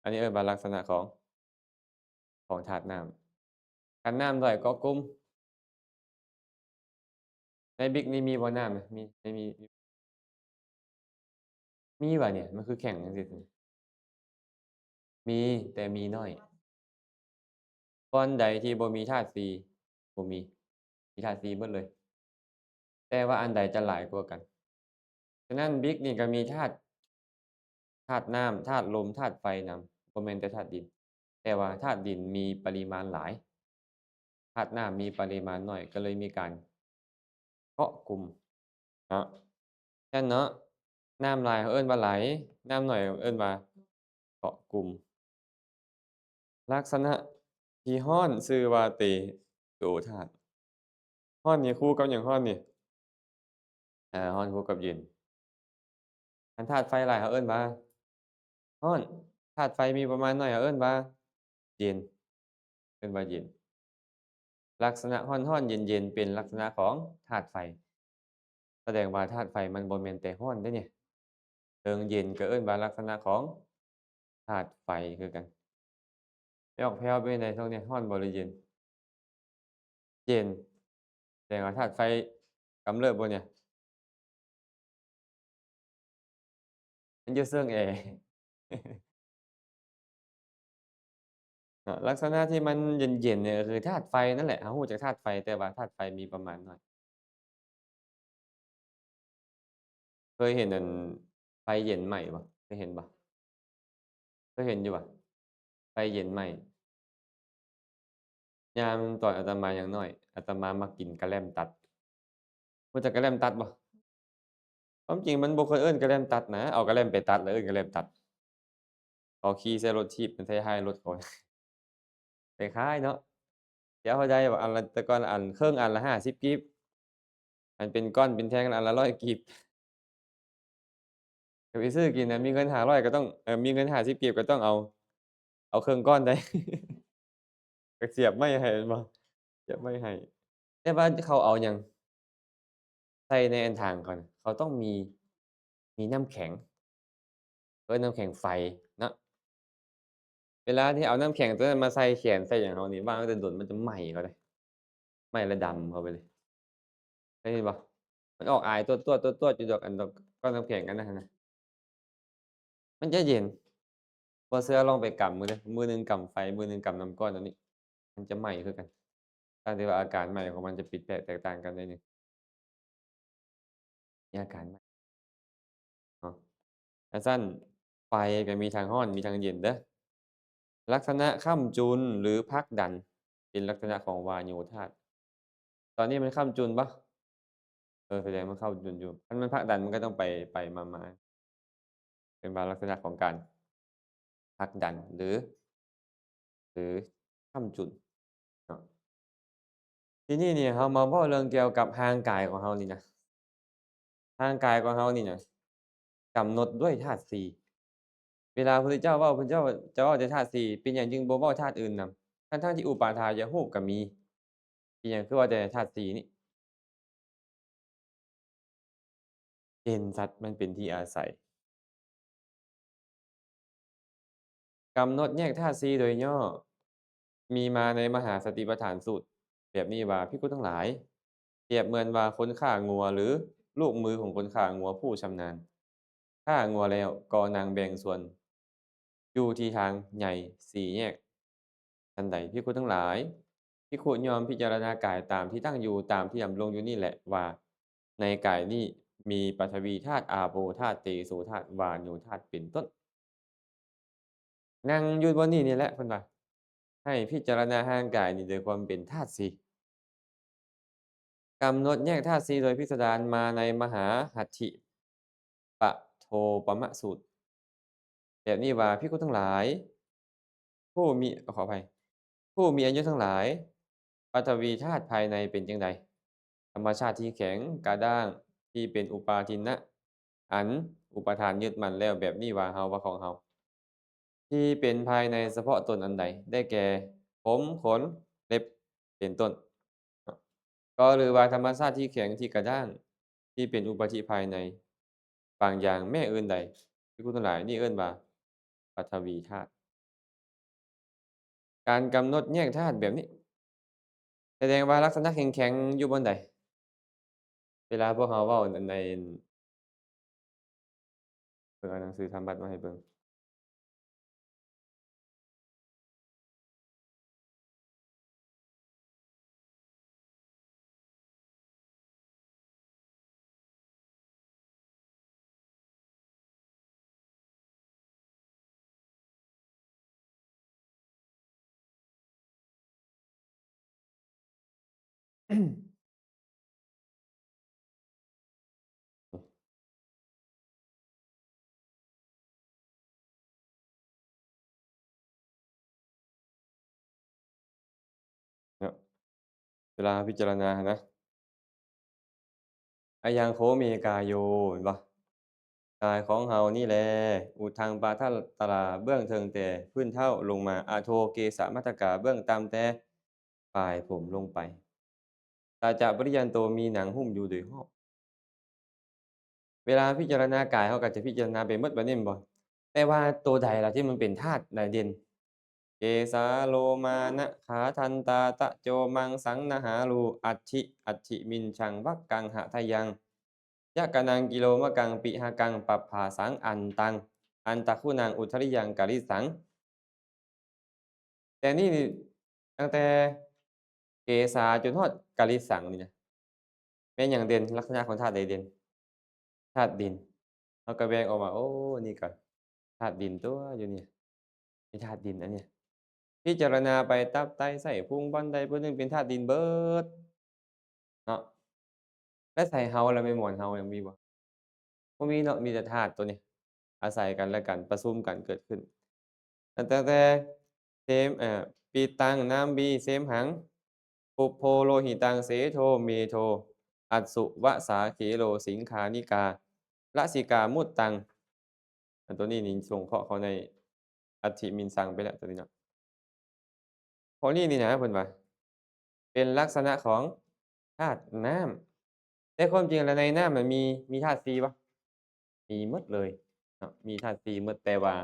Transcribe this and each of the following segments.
ອັນນີ້ເອີ້ນວ່າລັກສະນະຂອງ ຂອງທາດນ້ຳ. ຄັນນ້ຳຫຼອຍເກາະກຸ່ມ ໃນບິກນີ້ມີບໍ່ນ້ຳນະ? ມີ ໃນ ມີ ມີ ມີຫວານີ້? ມັນຄືແຂງຈັ່ງຊີ້. ມີ ແຕ່ມີໜ້ອຍ. ບ່ອນໃດທີ່ບໍ່ມີທາດສີ? ບໍ່ມີ. ມີທາດສີ່ໝົດເລີຍ. ແຕ່ວ່າອັນໃດຈະຫຼາຍກວ່າກັນ? ສະນັ້ນ ບິກນີ້ກໍມີທາດ ທາດນ້ຳ, ທາດລົມ, ທາດໄຟນຳ, ບໍ່ແມ່ນແຕ່ທາດດິນ. ແຕ່ວ່າທາດດິນມີປະລິມານຫຼາຍ, ທາດນ້ຳມີປະລິມານໜ້ອຍ, ກໍເລີຍມີການເກາະກຸ່ມເນາະ. ຊັ້ນເນາະ, ນ້ຳຫຼາຍເຮົາເອີ້ນວ່າໄຫຼ, ນ້ຳໜ້ອຍເຮົາເອີ້ນວ່າເກາະກຸ່ມ. ລັກສະນະທີ່ຮ້ອນຊື່ວ່າເຕໂສທາດ. ຮ້ອນນີ້ຄູ່ກັບຫຍັງ? ຮ້ອນນີ້ ເອີ ຮ້ອນຄູ່ກັບເຢັນ. ຄັນທາດໄຟຫຼາຍເຮົາເອີ້ນວ່າຮ້ອນ, ທາດໄຟມີປະມານໜ້ອຍເຮົາເອີ້ນວ່າເຢັນ, ເອີ້ນວ່າເຢັນ. ລັກສະນະຮ້ອນໆ ເຢັນໆ ເປັນລັກສະນະຂອງທາດໄຟ. ສະແດງວ່າທາດໄຟມັນບໍ່ແມ່ນແຕ່ຮ້ອນເດ້ນີ້, ເຖິງເຢັນກໍເອີ້ນວ່າລັກສະນະຂອງທາດໄຟຄືກັນ. ໄປອອກແພ້ວເປັນໃດຊ່ວງນີ້ ຮ້ອນບໍ່ ຫຼືເຢັນ? ເຢັນ. ແສດງວ່າທາດໄຟກຳເລີບບໍ່ນີ້? ມັນຢູ່ເຊິ່ງແອ. ເນາະ, ລັກສະນະທີ່ມັນເຢັນໆ ນີ້ກໍຄືທາດໄຟນັ້ນແຫຼະ. ເຮົາຮູ້ຈັກທາດໄຟ, ແຕ່ວ່າທາດໄຟມີປະມານໜ້ອຍ. ເຄີຍເຫັນອັນໄຟເຢັນໄໝ້ບໍ່? ເຄີຍເຫັນບໍ່? ເຄີຍເຫັນຢູ່ບໍ່? ໄຟເຢັນໄໝ້. ຍາມຕອນອາຕະມາຍັງນ້ອຍ, ອາຕະມາມັກກິນກະແລັມຕັດ. ຮູ້ຈັກກະແລັມຕັດບໍ່? ຄວາມຈິງມັນບໍ່ຄວນເອີ້ນກະແລັມຕັດນະ, ເອົາກະແລັມໄປຕັດແລ້ວເອີ້ນກະແລັມຕັດ. ເຂົາຂີ່ໃສ່ລົດຖີບ ມັນໃສ່ທ້າຍລົດເຂົາ. ຄ້າຍໆ ເນາະ. ເຈົ້າເຮົາໄດ້ວ່າອັນລະ ແຕ່ກ່ອນອັນ ເຄິ່ງອັນລະຫ້າສິບກີບ, ອັນເປັນກ້ອນເປັນແທ່ງອັນລະຮ້ອຍກີບ. ກໍໄປຊື້ກິນນະ, ມີເງິນຫ້າຮ້ອຍກໍຕ້ອງ ເອີ ມີເງິນຫ້າສິບກີບກໍຕ້ອງເອົາ ເອົາເຄິ່ງກ້ອນໄດ້. ກໍສຽບໄມ້ໃຫ້ແມ່ນບໍ່? ສຽບໄມ້ໃຫ້. ແຕ່ວ່າເຂົາເອົາຫຍັງໃສ່ໃນອັນຖັງເຂົານະ? ເຂົາຕ້ອງມີ ມີນ້ຳແຂງ, ເອີ້ນນ້ຳແຂງໄຟເນາະ. ເວລາທີ່ເອົານ້ຳແຂງຕົວນັ້ນມາໃສ່ແຂນໃສ່ຫຍັງເຮົານີ້ ວາງໄວ້ດົນໆ ມັນຈະໄໝ້ເຂົາເດ້, ໄໝ້ລະດຳເຂົ້າໄປເລີຍ. ເຄີຍເຫັນບໍ່? ມັນອອກອາຍຕວດໆ ຕວດໆ ຢູ່ດອກ ອັນດອກ ກ້ອນນ້ຳແຂງອັນນັ້ນນະ. ມັນຈະເຢັນ. ບໍ່ເຊື່ອລອງໄປກຳເບິ່ງເດີ້, ມື້ໜຶ່ງກຳໄຟ ມື້ໜຶ່ງກຳນ້ຳກ້ອນອັນນີ້ ມັນຈະໄໝ້ຄືກັນ, ຕ່າງແຕ່ວ່າອາການໄໝ້ຂອງມັນຈະຜິດແປກແຕກຕ່າງກັນໜ້ອຍໜຶ່ງ. ມີອາການໄໝ້ເນາະ. ຈັ່ງຊັ້ນ ໄຟກໍມີທັງຮ້ອນ ມີທັງເຢັນເດີ້. ລັກສະນະຄ້ຳຈຸນ ຫຼື ຜັກດັນ ເປັນລັກສະນະຂອງວາໂຍທາດ. ຕອນນີ້ມັນຄ້ຳຈຸນບໍ່? ເອີ ສະແດງມັນຄ້ຳຈຸນຢູ່. ຄັນມັນຜັກດັນ ມັນກໍຕ້ອງໄປ ໄປມາໆ. ເປັນວ່າລັກສະນະຂອງການຜັກດັນ ຫຼື ຫຼື ຄ້ຳຈຸນເນາະ. ທີນີ້ນີ້ ເຮົາມາເວົ້າເລື່ອງກ່ຽວກັບຮ່າງກາຍຂອງເຮົານີ້ນະ. ຮ່າງກາຍຂອງເຮົານີ້ນະ ກຳນົດດ້ວຍທາດສີ່. ເວລາພະພຸດທະເຈົ້າເວົ້າ ພະພຸດທະເຈົ້າຈະເວົ້າແຕ່ທາດສີ່, ເປັນຫຍັງຈຶ່ງບໍ່ເວົ້າທາດອື່ນນຳ ທັງໆທີ່ອຸປາທາຍະຮູບກໍມີ? ເປັນຫຍັງຄືເວົ້າແຕ່ທາດສີ່ນີ້? ເຫັນສັດມັນເປັນທີ່ອາໄສ. ກຳນົດແຍກທາດສີ່ໂດຍຫຍໍ້ ມີມາໃນມະຫາສະຕິປະທານສູດ ແບບນີ້ວ່າ, ພິກຂຸທັງຫຼາຍ, ປຽບເໝືອນວ່າຄົນຂ້າງົວ ຫຼື ລູກມືຂອງຄົນຂ້າງົວຜູ້ຊຳນານ ຂ້າງົວແລ້ວກໍນັ່ງແບ່ງສ່ວນຢູ່ທີ່ທາງໃຫຍ່ສີ່ແຍກ. ອັນໃດ ພິກຂຸທັງຫຼາຍ, ພິກຂຸຍ່ອມພິຈາລະນາກາຍຕາມທີ່ຕັ້ງຢູ່, ຕາມທີ່ດຳລົງຢູ່ນີ້ແຫຼະ ວ່າໃນກາຍນີ້ມີປະທະວີທາດ, ອາໂປທາດ, ເຕໂສທາດ, ວາໂຍທາດ ເປັນຕົ້ນ. ນັ່ງຢູ່ບ່ອນນີ້ນີ້ແຫຼະ ເພິ່ນວ່າ ໃຫ້ພິຈາລະນາຮ່າງກາຍນີ້ໂດຍຄວາມເປັນທາດສີ່. ກຳນົດແຍກທາດສີ່ໂດຍພິສະດານມາໃນມະຫາຫັດຖິປະໂທປະມະສູດ ແບບນີ້ວ່າ, ພິກຂຸທັງຫຼາຍ ຜູ້ມີ, ຂໍອະໄພ, ຜູ້ມີອາຍຸທັງຫຼາຍ, ປະທະວີທາດພາຍໃນເປັນຈັ່ງໃດ? ທຳມະຊາດທີ່ແຂງກະດ້າງ ທີ່ເປັນອຸປາທິນນະ ອັນອຸປາທານຍຶດໝັ້ນແລ້ວ ແບບນີ້ວ່າເຮົາ, ວ່າຂອງເຮົາ. ທີ່ເປັນພາຍໃນສະເພາະຕົນອັນໃດ? ໄດ້ແກ່ ຜົມ, ຂົນ, ເລັບ ເປັນຕົ້ນ. ກໍຫຼືວ່າທຳມະຊາດທີ່ແຂງທີ່ກະດ້າງ ທີ່ເປັນອຸປາທິພາຍໃນບາງຢ່າງແມ້ອື່ນໃດ, ພິກຂຸທັງຫຼາຍ, ນີ້ເອີ້ນວ່າປະທະວີທາດ. ການກຳນົດແຍກທາດແບບນີ້ ສະແດງວ່າລັກສະນະແຂງໆຢູ່ບ່ອນໃດ? ເວລາພວກເຮົາເວົ້າໃນ ເບິ່ງເອົາໜັງສືທຳວັດມາໃຫ້ເບິ່ງ. ເນາະ ເວລາເຮົາພິຈາລະນາຫັ້ນນະ ອະຍັງໂຄເມກາໂຍ ແມ່ນບໍ່? ກາຍຂອງເຮົານີ້ແລ ອຸທັງປະທະຕະລາ ເບື້ອງເທິງແຕ່ພື້ນເທົ້າລົງມາ ອະໂທເກສະມັດທະກາ ເບື້ອງຕ່ຳແຕ່ປາຍຜົມລົງໄປ ຕາຈະປະລິຍັນໂຕ ມີໜັງຫຸ້ມຢູ່ໂດຍຮອບ. ເວລາພິຈາລະນາກາຍ ເຮົາກໍຈະພິຈາລະນາໄປໝົດແບບນີ້ແມ່ນບໍ່? ແຕ່ວ່າໂຕໃດລະທີ່ມັນເປັນທາດໃນເດັ່ນ? ເກສາໂລມານະຂາທັນຕາຕະໂຈມັງສັງນະຫາຣູ ອັດຖິ ອັດຖິມິນຊັງວັກກັງຫະທະຍັງ ຍະກະນັງກິໂລມະກັງປິຫະກັງປັບພາສັງອັນຕັງ ອັນຕະຄຸນັງອຸດທະລິຍັງກະລິສັງ. ແຕ່ນີ້ນີ້ ຕັ້ງແຕ່ເກສາຈົນຮອດກະລິສັງນີ້ນະ ແມ່ນຫຍັງເດັ່ນ? ລັກສະນະຂອງທາດໃດເດັ່ນ? ທາດດິນ. ເຮົາກໍແບ່ງອອກມາ ໂອ້ ນີ້ກໍທາດດິນຕົວະ ຢູ່ນີ້ ມີທາດດິນອັນນີ້. ພິຈາລະນາໄປ ຕັບ ໄຕ ໄສ້ ພຸງ ບ່ອນໃດບ່ອນໜຶ່ງເປັນທາດດິນເບິດເນາະ. ແລະ ໃສ່ເຮົາລະ ແມ່ນໝອນເຮົາຍັງມີບໍ່? ບໍ່ມີເນາະ ມີແຕ່ທາດໂຕນີ້ ອາໄສກັນແລະກັນ ປະຊຸມກັນເກີດຂຶ້ນ ຕັ້ງແຕ່ເສມ ເອີ ປິຕັງ ນ້ຳບີ ເສມຫັງ ປຸບໂພ ໂລຫິຕັງ ເສໂທ ເມໂທ ອັດສຸ ວະສາ ເຄໂລ ສິງຄານິກາ ລະສິກາ ມຸດຕັງ. ອັນໂຕນີ້ນີ້ສົງເຄາະເຂົ້າໃນອັດຖິມິນຊັງໄປແລ້ວ ໂຕນີ້ເນາະ. ຂໍ້ນີ້ນີ້ນະ ເພິ່ນວ່າເປັນລັກສະນະຂອງທາດນ້ຳ. ແຕ່ຄວາມຈິງແລ້ວໃນນ້ຳມັນມີ ມີທາດສີ່ບໍ່? ມີໝົດເລີຍເນາະ ມີທາດສີ່ໝົດ ແຕ່ວ່າ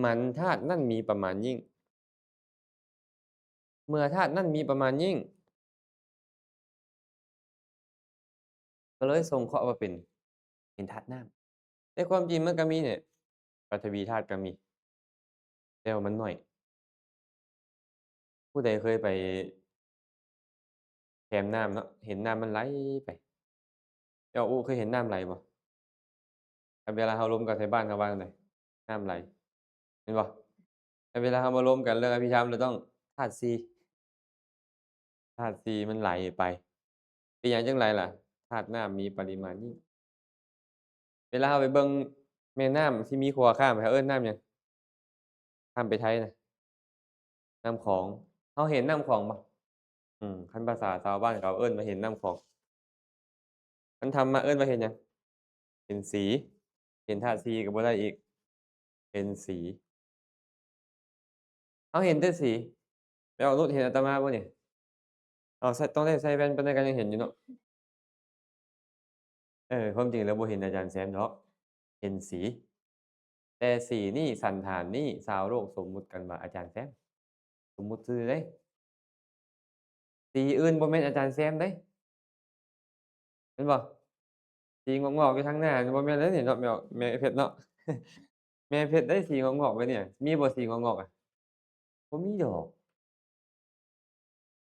ມັນທາດນັ້ນມີປະມານຍິ່ງ. ເມື່ອທາດນັ້ນມີປະມານຍິ່ງ ກໍເລີຍສົງເຄາະວ່າເປັນ ເປັນທາດນ້ຳ. ແຕ່ຄວາມຈິງມັນກໍມີນີ້ ປະຖະວີທາດກໍມີ ແຕ່ວ່າມັນໜ້ອຍ. ຜູ້ໃດເຄີຍໄປແຄມນ້ຳເນາະ ເຫັນນ້ຳມັນໄຫຼໄປ. ເຈົ້າອຸເຄີຍເຫັນນ້ຳໄຫຼບໍ່? ຄັນເວລາເຮົາລົມກັນໃນບ້ານເຮົາວ່າຈັ່ງໃດ? ນ້ຳໄຫຼ ແມ່ນບໍ່? ຄັນເວລາເຮົາມາລົມກັນເລື່ອງອະພິທຳ ເຮົາຕ້ອງທາດສີ່ ທາດສີ່ມັນໄຫຼໄປ. ເປັນຫຍັງຈັ່ງໄຫຼລະ? ທາດນ້ຳມີປະລິມານຍິ່ງ. ເວລາເຮົາໄປເບິ່ງແມ່ນ້ຳທີ່ມີຂົວຂ້າມ ເຂົາເອີ້ນນ້ຳຫຍັງ? ຂ້າມໄປໄທນະ ນ້ຳຂອງ. ເຮົາເຫັນນ້ຳຂອງບໍ່? ອືມ ຄັນພາສາຊາວບ້ານເຂົາເອີ້ນວ່າເຫັນນ້ຳຂອງ. ຄັນທຳມະເອີ້ນວ່າເຫັນຫຍັງ? ເຫັນສີ. ເຫັນທາດສີ່ກໍບໍ່ໄດ້ອີກ ເຫັນສີ. ເຮົາເຫັນແຕ່ສີ. ແມ່ອອກນຸດເຫັນອາດຕະມາບໍ່ນີ້? ເອົາ ໃສ່ ຕ້ອງໄດ້ໃສ່ແວ່ນປານໃດກໍຍັງເຫັນຢູ່ເນາະ. ເອີ ຄວາມຈິງແລ້ວບໍ່ເຫັນອາຈານແຊມດອກ ເຫັນສີ. ແຕ່ສີນີ້ ສັນຖານນີ້ ຊາວໂລກສົມມຸດກັນວ່າອາຈານແຊມ. ສົມມຸດຊື່ເດ້. ສີອື່ນບໍ່ແມ່ນອາຈານແຊມເດ້. ແມ່ນບໍ່? ສີງອກໆຢູ່ທາງໜ້າ ບໍ່ແມ່ນເດ້ນີ້ເນາະ ແມ່ ແມ່ເພັດເນາະ. ແມ່ເພັດໄດ້ສີງອກໆໄປນີ້ ມີບໍ່ສີງອກໆອະ? ບໍ່ມີດອກ.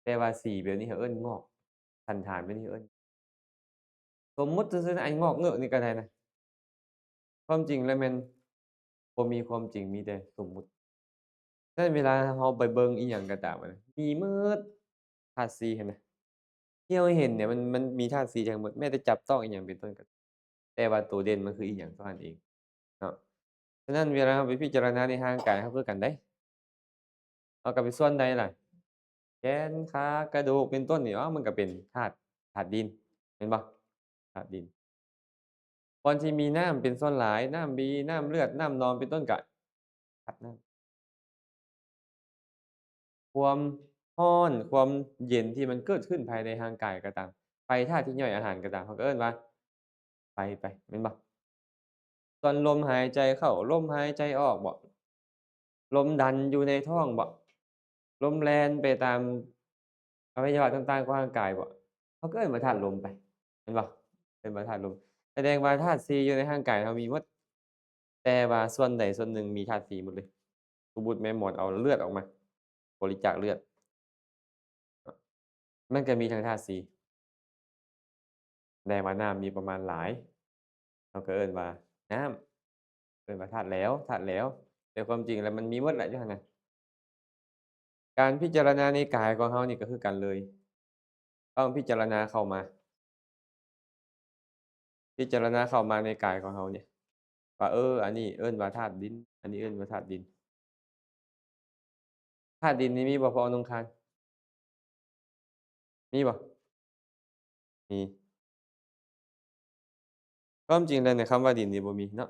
ແຕ່ວ່າສີແບບນີ້ເຂົາເອີ້ນງອກ ສັນຖານແບບນີ້ເອີ້ນ ສົມມຸດຊື່ໆນະ ໄອ້ງອກເງີຍນີ້ກໍໄດ້ນະ. ຄວາມຈິງແລ້ວແມ່ນບໍ່ມີຄວາມຈິງ ມີແຕ່ສົມມຸດ. ສະນັ້ນເວລາເຮົາໄປເບິ່ງອີ່ຫຍັງກໍຕາມນະ ມີໝົດ ທາດສີ່ຫັ້ນນະ ທີ່ເຮົາເຫັນນີ້ ມັນ ມັນມີທາດສີ່ທັງໝົດ ແມ້ແຕ່ຈັບຕ້ອງອີ່ຫຍັງເປັນຕົ້ນກໍ ແຕ່ວ່າໂຕເດັ່ນມັນຄືອີ່ຫຍັງເທົ່ານັ້ນເອງເນາະ. ສະນັ້ນເວລາເຮົາໄປພິຈາລະນາໃນຮ່າງກາຍເຮົາຄືກັນເດ້ ເຮົາກໍໄປສ່ວນໃດລະ? ແຂນ ຂາ ກະດູກ ເປັນຕົ້ນນີ້ ເອົ້າ ມັນກໍເປັນທາດ ທາດດິນ ແມ່ນບໍ່? ທາດດິນ. ບ່ອນທີ່ມີນ້ຳເປັນສ່ວນຫຼາຍ ນ້ຳບີ ນ້ຳເລືອດ ນ້ຳໜອງ ເປັນຕົ້ນ ກະທາດນ້ຳ. ຄວາມຮ້ອນ ຄວາມເຢັນທີ່ມັນເກີດຂຶ້ນພາຍໃນຮ່າງກາຍກໍຕາມ ໄຟທາດທີ່ຍ່ອຍອາຫານກໍຕາມ ເຮົາກໍເອີ້ນວ່າໄຟໄປ ແມ່ນບໍ່? ສ່ວນລົມຫາຍໃຈເຂົ້າ ລົມຫາຍໃຈອອກບໍ ລົມດັນຢູ່ໃນທ້ອງບໍ ລົມແລ່ນໄປຕາມອະໄວຍະວະຕ່າງໆຂອງຮ່າງກາຍບໍ ເຮົາກໍເອີ້ນວ່າທາດລົມໄປ ແມ່ນບໍ່? ເອີ້ນວ່າທາດລົມ. ສະແດງວ່າທາດສີ່ຢູ່ໃນຮ່າງກາຍເຮົາມີໝົດ, ແຕ່ວ່າສ່ວນໃດສ່ວນໜຶ່ງມີທາດສີ່ໝົດເລີຍ. ສົມມຸດແມ່ໝອນເອົາເລືອດອອກມາ ບໍລິຈາກເລືອດ ມັນກໍມີທັງທາດສີ່ ແຕ່ວ່ານ້ຳມີປະມານຫຼາຍ ເຮົາກໍເອີ້ນວ່ານ້ຳ ເອີ້ນວ່າທາດແຫຼວ ທາດແຫຼວ ແຕ່ຄວາມຈິງແລ້ວມັນມີໝົດແຫຼະຢູ່ຫັ້ນນະ. ການພິຈາລະນາໃນກາຍຂອງເຮົານີ້ກໍຄືກັນເລີຍ ຕ້ອງພິຈາລະນາເຂົ້າມາ ພິຈາລະນາເຂົ້າມາໃນກາຍຂອງເຮົານີ້ ວ່າ ເອີ ອັນນີ້ເອີ້ນວ່າທາດດິນ ອັນນີ້ເອີ້ນວ່າທາດດິນ. ທາດດິນນີ້ມີບໍ່ ພໍ່ອະນຸງຄານ? ມີບໍ່? ມີ. ຄວາມຈິງແລ້ວໃນຄຳວ່າດິນນີ້ບໍ່ມີເນາະ.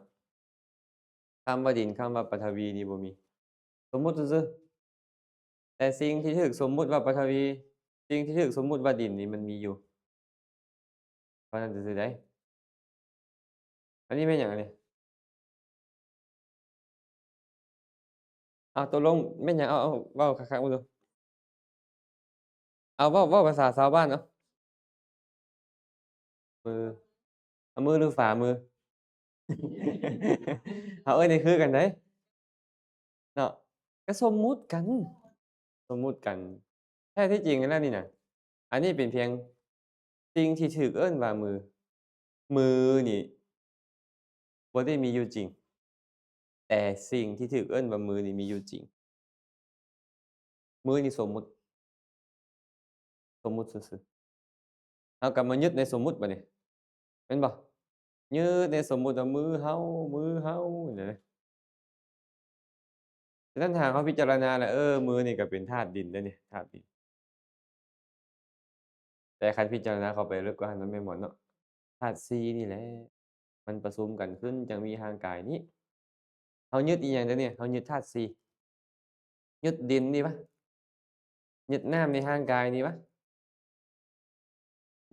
ຄຳວ່າດິນ ຄຳວ່າປະທະວີນີ້ບໍ່ມີ ສົມມຸດຊື່ໆ. ແຕ່ສິ່ງທີ່ຖືກສົມມຸດວ່າປະທະວີ ສິ່ງທີ່ຖືກສົມມຸດວ່າດິນນີ້ມັນມີຢູ່ ເທົ່ານັ້ນຊື່ໆໃດ໋. ອັນນີ້ແມ່ນຫຍັງອັນນີ້? ເອົາ ຕົກລົງແມ່ນຫຍັງ? ເອົາ ເອົາ ເວົ້າຄັກໆເບິ່ງດູ. ເອົາ ເວົ້າ ເວົ້າພາສາຊາວບ້ານເອົາ. ມື ເອົາ ມື ຫຼື ຝ່າມື? ເຮົາເອີ້ນໃຫ້ຄືກັນໄດ໋ເນາະ. ກໍສົມມຸດກັນ ສົມມຸດກັນ. ແທ້ທີ່ຈິງແລ້ວນີ້ນະ ອັນນີ້ເປັນພຽງສິ່ງທີ່ຖືກເອີ້ນວ່າມື. ມືນີ້ບໍ່ໄດ້ມີຢູ່ຈິງ ແຕ່ສິ່ງທີ່ຖືກເອີ້ນວ່າມືນີ້ມີຢູ່ຈິງ. ມືນີ້ສົມມຸດ ສົມມຸດຊື່ໆ. ເຮົາກໍມາຍຶດໃນສົມມຸດບາດນີ້ ແມ່ນບໍ່? ຍຶດໃນສົມມຸດວ່າມືເຮົາ ມືເຮົານີ້ນະ. ສະນັ້ນຫາກເຮົາພິຈາລະນາແລ້ວ ເອີ ມືນີ້ກໍເປັນທາດດິນເດ້ນີ້ ທາດດິນ. ແຕ່ຄັນພິຈາລະນາເຂົ້າໄປເລິກກວ່ານັ້ນແມ່ນບໍ່ເນາະ ທາດສີ່ນີ້ແຫຼະ ມັນປະຊຸມກັນຂຶ້ນຈັ່ງມີຮ່າງກາຍນີ້. ເຮົາຍຶດອີ່ຫຍັງເດນີ້? ເຮົາຍຶດທາດສີ່ ຍຶດດິນນີ້ຫວາ? ຍຶດນ້ຳໃນຮ່າງກາຍນີ້ຫວາ?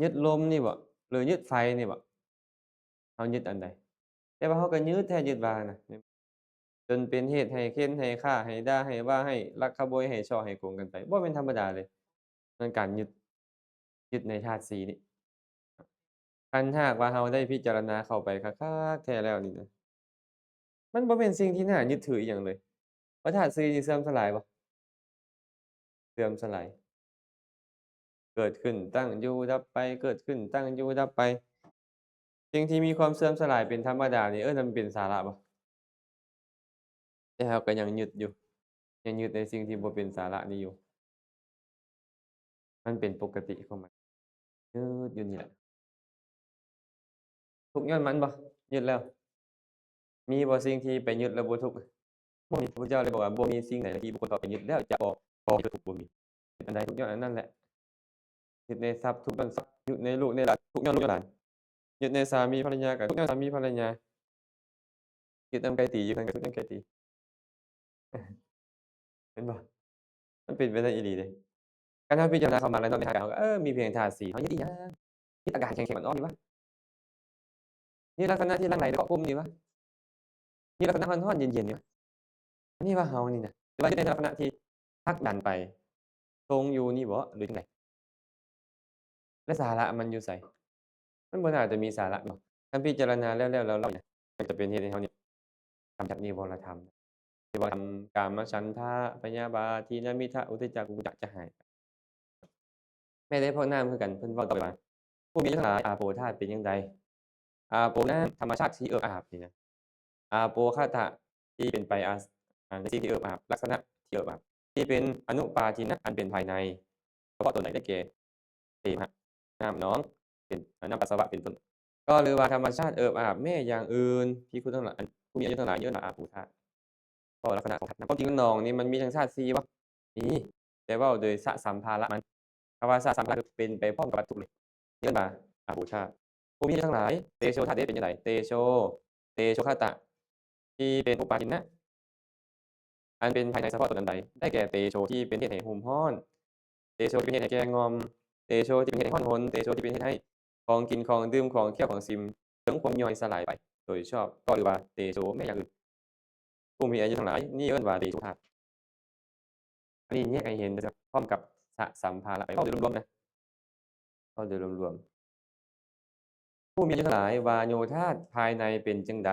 ຍຶດລົມນີ້ບໍ ຫຼື ຍຶດໄຟນີ້ບໍ? ເຮົາຍຶດອັນໃດ? ແຕ່ວ່າເຮົາກໍຍຶດແທ້ຍຶດວ່ານະ ຈົນເປັນເຫດໃຫ້ເຂັນ ໃຫ້ຂ້າ ໃຫ້ດ່າ ໃຫ້ວ່າ ໃຫ້ລັກຂະໂມຍ ໃຫ້ສໍ້ ໃຫ້ໂກງກັນໄປ ບໍ່ແມ່ນທຳມະດາເລີຍ. ແມ່ນການຍຶດ ຍຶດໃນທາດສີ່ນີ້. ຄັນຫາກວ່າເຮົາໄດ້ພິຈາລະນາເຂົ້າໄປຄັກໆແທ້ແລ້ວນີ້ນະ ມັນບໍ່ແມ່ນສິ່ງທີ່ໜ້າຍຶດຖືອີ່ຫຍັງເລີຍ. ວ່າທາດສີ່ນີ້ເສື່ອມສະຫຼາຍບໍ່? ເສື່ອມສະຫຼາຍ ເກີດຂຶ້ນ ຕັ້ງຢູ່ ດັບໄປ ເກີດຂຶ້ນ ຕັ້ງຢູ່ ດັບໄປ. ສິ່ງທີ່ມີຄວາມເສື່ອມສະຫຼາຍເປັນທຳມະດານີ້ ເອີ້ນວ່າມັນເປັນສາລະບໍ່? ແຕ່ເຮົາກໍຍັງຍຶດຢູ່ ຍັງຍຶດໃນສິ່ງທີ່ບໍ່ເປັນສາລະນີ້ຢູ່. ມັນເປັນປົກກະຕິຂອງມັນ ຍຶດຢູ່ນີ້ແຫຼະ. ທຸກຍ້ອນມັນບໍ່? ຍຶດແລ້ວ ມີບໍ່ສິ່ງທີ່ໄປຍຶດແລ້ວບໍ່ທຸກ? ບໍ່ມີ. ພະພຸດທະເຈົ້າເລີຍບອກວ່າ ບໍ່ມີສິ່ງໃດທີ່ບຸກຄົນເຂົ້າໄປຍຶດແລ້ວຈະບໍ່ ບໍ່ມີທຸກ ບໍ່ມີ. ເປັນອັນໃດ? ທຸກຍ້ອນອັນນັ້ນແຫຼະ. ຍຶດໃນຊັບ ທຸກຍ້ອນຊັບ. ຍຶດໃນລູກໃນຫຼານ ທຸກຍ້ອນລູກຍ້ອນຫຼານ. ຍຶດໃນສາມີພັນລະຍາ ກໍທຸກຍ້ອນສາມີພັນລະຍາ. ຍຶດນຳໄກ່ຕີ ຍຶດນຳໄກ່ ທຸກຍ້ອນໄກ່ຕີ. ເຫັນບໍ່? ມັນເປັນໄປໄດ້ອີ່ຫຼີເດ້. ຄັນເຮົາພິຈາລະນາເຂົ້າມາແລ້ວເນາະ ໃນຮ່າງກາຍເຮົາ ເອີ ມີພຽງທາດສີ່ ເຮົາຍຶດອີ່ຫຍັງ? ຍຶດອາການແຂງໆ ອ່ອນໆນີ້ຫວາ? ມີລັກສະນະທີ່ຫຼັ່ງໄຫຼເກາະກຸ່ມນີ້ຫວາ? ມີລັກສະນະຮ້ອນໆ ເຢັນໆ ນີ້ຫວາ? ອັນນີ້ວ່າເຮົານີ້ນະ ຫຼືວ່າຢູ່ໃນລັກສະນະທີ່ຜັກດັນໄປ ຊົງຢູ່ນີ້ບໍ ຫຼືຈັ່ງໃດ? ແລະ ສາລະມັນຢູ່ໃສ? ມັນບໍ່ໜ້າຈະມີສາລະເນາະ. ຄັນພິຈາລະນາແລ້ວໆ ແລ້ວໆ ນີ້ນະ ມັນຈະເປັນເຫດໃຫ້ເຮົານີ້ກຳຈັດນິວອນລະທຳ. ນິວອນລະທຳ ກາມະ ສັນທະ ພະຍາບາດ ທີນະມິດຖະ ອຸດທິດຈະ ກຸກຄຸດຈະ ຈະຫາຍໄປ. ແມ້ແຕ່ພວກນ້ຳຄືກັນ ເພິ່ນເວົ້າຕໍ່ໄປວ່າ ຜູ້ມີອາຍຸທັງຫຼາຍ ອາໂປທາດເປັນຢ່າງໃດ? ອາໂປ ນ້ຳ ທຳມະຊາດທີ່ເອິບອາບນີ້ນະ ອາໂປຄະຕະ ທີ່ເປັນໄປອາ ອາ ໃນສິ່ງທີ່ເອິບອາບ ລັກສະນະທີ່ເອິບອາບ ທີ່ເປັນອະນຸປາທິນະ ອັນເປັນພາຍໃນ ສະເພາະຕົນໃດ ໄດ້ແກ່ ເສມະ ນ້ຳໜອງ ເປັນ ອາ ນ້ຳປັດສະວະເປັນຕົ້ນ ກໍຫຼືວ່າທຳມະຊາດເອິບອາບແມ້ຢ່າງອື່ນ. ພິກຂຸທັງຫຼາຍ ຜູ້ມີອາຍຸທັງຫຼາຍ ເອີ້ນວ່າອາໂປທາດ. ກໍລັກສະນະຂອງທາດ ຄວາມຈິງນ້ຳໜອງນີ້ມັນມີທັງທາດສີ່ບໍ່? ມີ. ແຕ່ເວົ້າໂດຍສະສຳພາລະມັນ ຄຳວ່າສະສຳພາລະຄືເປັນໄປພ້ອມກັບວັດຖຸເລີຍ ເອີ້ນວ່າອາໂປທາດ. ຜູ້ມີອາຍຸທັງຫຼາຍ ເຕໂຊທາດເດ ເປັນຈັ່ງໃດ? ເຕໂຊ ເຕໂຊຄະຕະ ທີ່ເປັນອຸປາທິນນະ ອັນເປັນພາຍໃນສະເພາະຕົນອັນໃດ? ໄດ້ແກ່ເຕໂຊທີ່ເປັນເຫດໃຫ້ຮຸ່ມຮ້ອນ, ເຕໂຊທີ່ເປັນເຫດໃຫ້ແກ່ງ່ອມ, ເຕໂຊທີ່ເປັນເຫດໃຫ້ຮ້ອນຮົນ, ເຕໂຊທີ່ເປັນເຫດໃຫ້ຂອງກິນ, ຂອງດື່ມ, ຂອງຄ້ຽວ, ຂອງຊິມ ເຖິງຄວາມຍ່ອຍສະຫຼາຍໄປໂດຍຊອບ ກໍຫຼືວ່າເຕໂຊແມ້ຢ່າງອື່ນ. ຜູ້ມີອາຍຸທັງຫຼາຍ ນີ້ເອີ້ນວ່າເຕໂຊທາດ. ອັນນີ້ແຍກໃຫ້ເຫັນ ພ້ອມກັບສະສຳພາລະ ເວົ້າໂດຍລວມໆນະ ເວົ້າໂດຍລວມໆ. ຜູ້ມີອາຍຸທັງຫຼາຍ, ວາໂຍທາດພາຍໃນເປັນຈັ່ງໃດ?